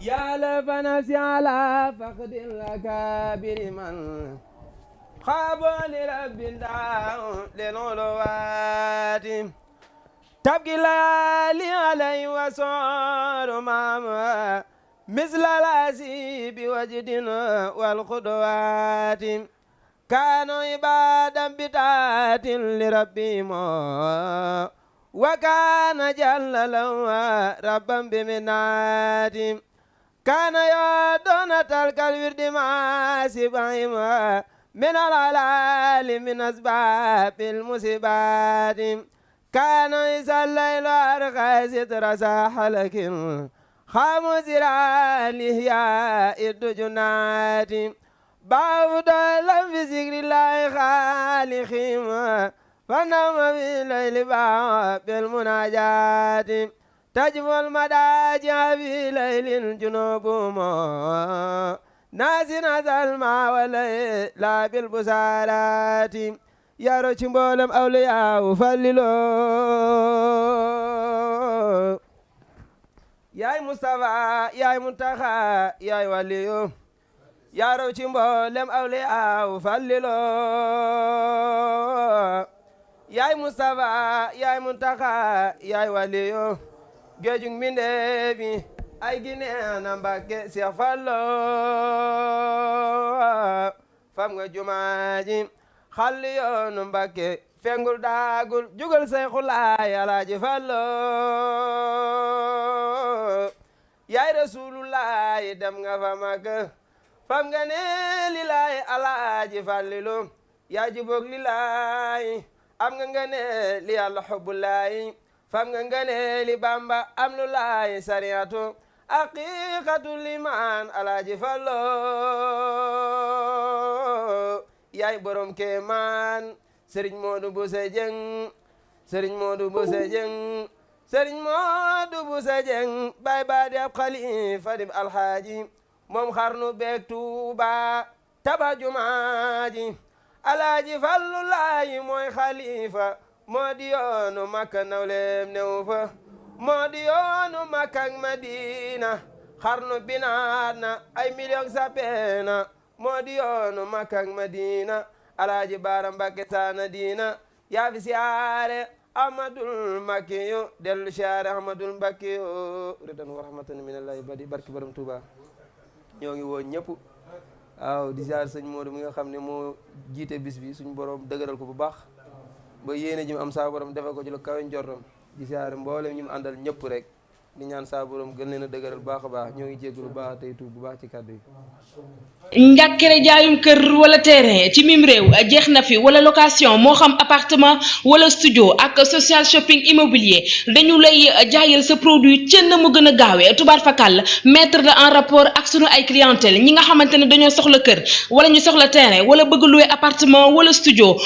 يا لف نفسي على فقد الأكابر من خاب لرب دعاه للعلوات تبكي الليالي علي وصار ماما مثل العزيب وجد والخطوات كانوا عبادا بتات لربهم وكان جل له ربا بمنات كان يدون تلك الورد مع سبعهم من العلال من أسباب المصيبات كان إذا الليل أرخى ستر ساحلك خام زرع لإحياء الدجنات بعد لم في ذكر الله خالقهم فنام في الليل بعد المناجات تجمع المداجع في ليل جنوبهم ناس نزل ما وليلا بالبسارات يا روشن بولم أولياء فللو يا مصطفى يا منتخى يا وليو يا روشن بولم أولياء فللو يا مصطفى يا منتخى يا وليو géejug mbindeef yi ay ginee na Mbàkke Seex Fallu fam nga jumaa ji xàll yoonu Mbàkke fengul daagul jugal Seexu Laay Alaaji Fallu yaay Rasulullaay dem nga fa Makka fam nga ne li laay Alaaji Fallilu yaa jubóog li laay am nga ne li Yàlla xubbu laay fam nga ne li Bamba am lu laay sariyatu aqiqatu liman Alaaji Fallu yaay borom kéemaan sëriñ Modou Bousso Dieng sëriñ Modou Bousso Dieng sëriñ Modou Bousso Dieng bay ba di ab xalifa di alxaaji moom xarnu beeg Tuuba taba jumaaji alaaji Fallu Laay mooy xalifa moo di yoonu Makka nawleem new fa moo di yoonu Makka ak Madina xarnu binaat na ay million sapeena moo di yoonu Makka ak Madina alaaji Baara Mbakke saana diina yaa fi siyaare Ahmadul Mbakke yo dellu siyaare Ahmadul Mbakke yo ridan wa rahmatan minallahi badi barki borom Tuuba ñoo ngi woo ñëpp waaw di siyaare sëñ Modou mi nga xam ne moo jiite bis bi suñu borom dëgëral ko bu baax ba yéene ji mu am saa borom defe ko ci lu kawe njortam di siyaare mboolem ñu mu àndal ñëpp rek di ñaan saa borom gën leen a dëgëral baax a baax ñoo ngi jéggalu baax tey tuub bu baax ci kàddu yi. njàkkere jaayum kër wala terrain ci mim réew jeex na fi wala location moo xam appartement wala studio ak social shopping immobilier dañu lay jaayal sa produit cën na mu gën a gaawee tubaar fakal mettre la en rapport ak sunu ay clientèle ñi nga xamante ne dañoo soxla kër wala ñu soxla terrain wala bëgg louer appartement wala studio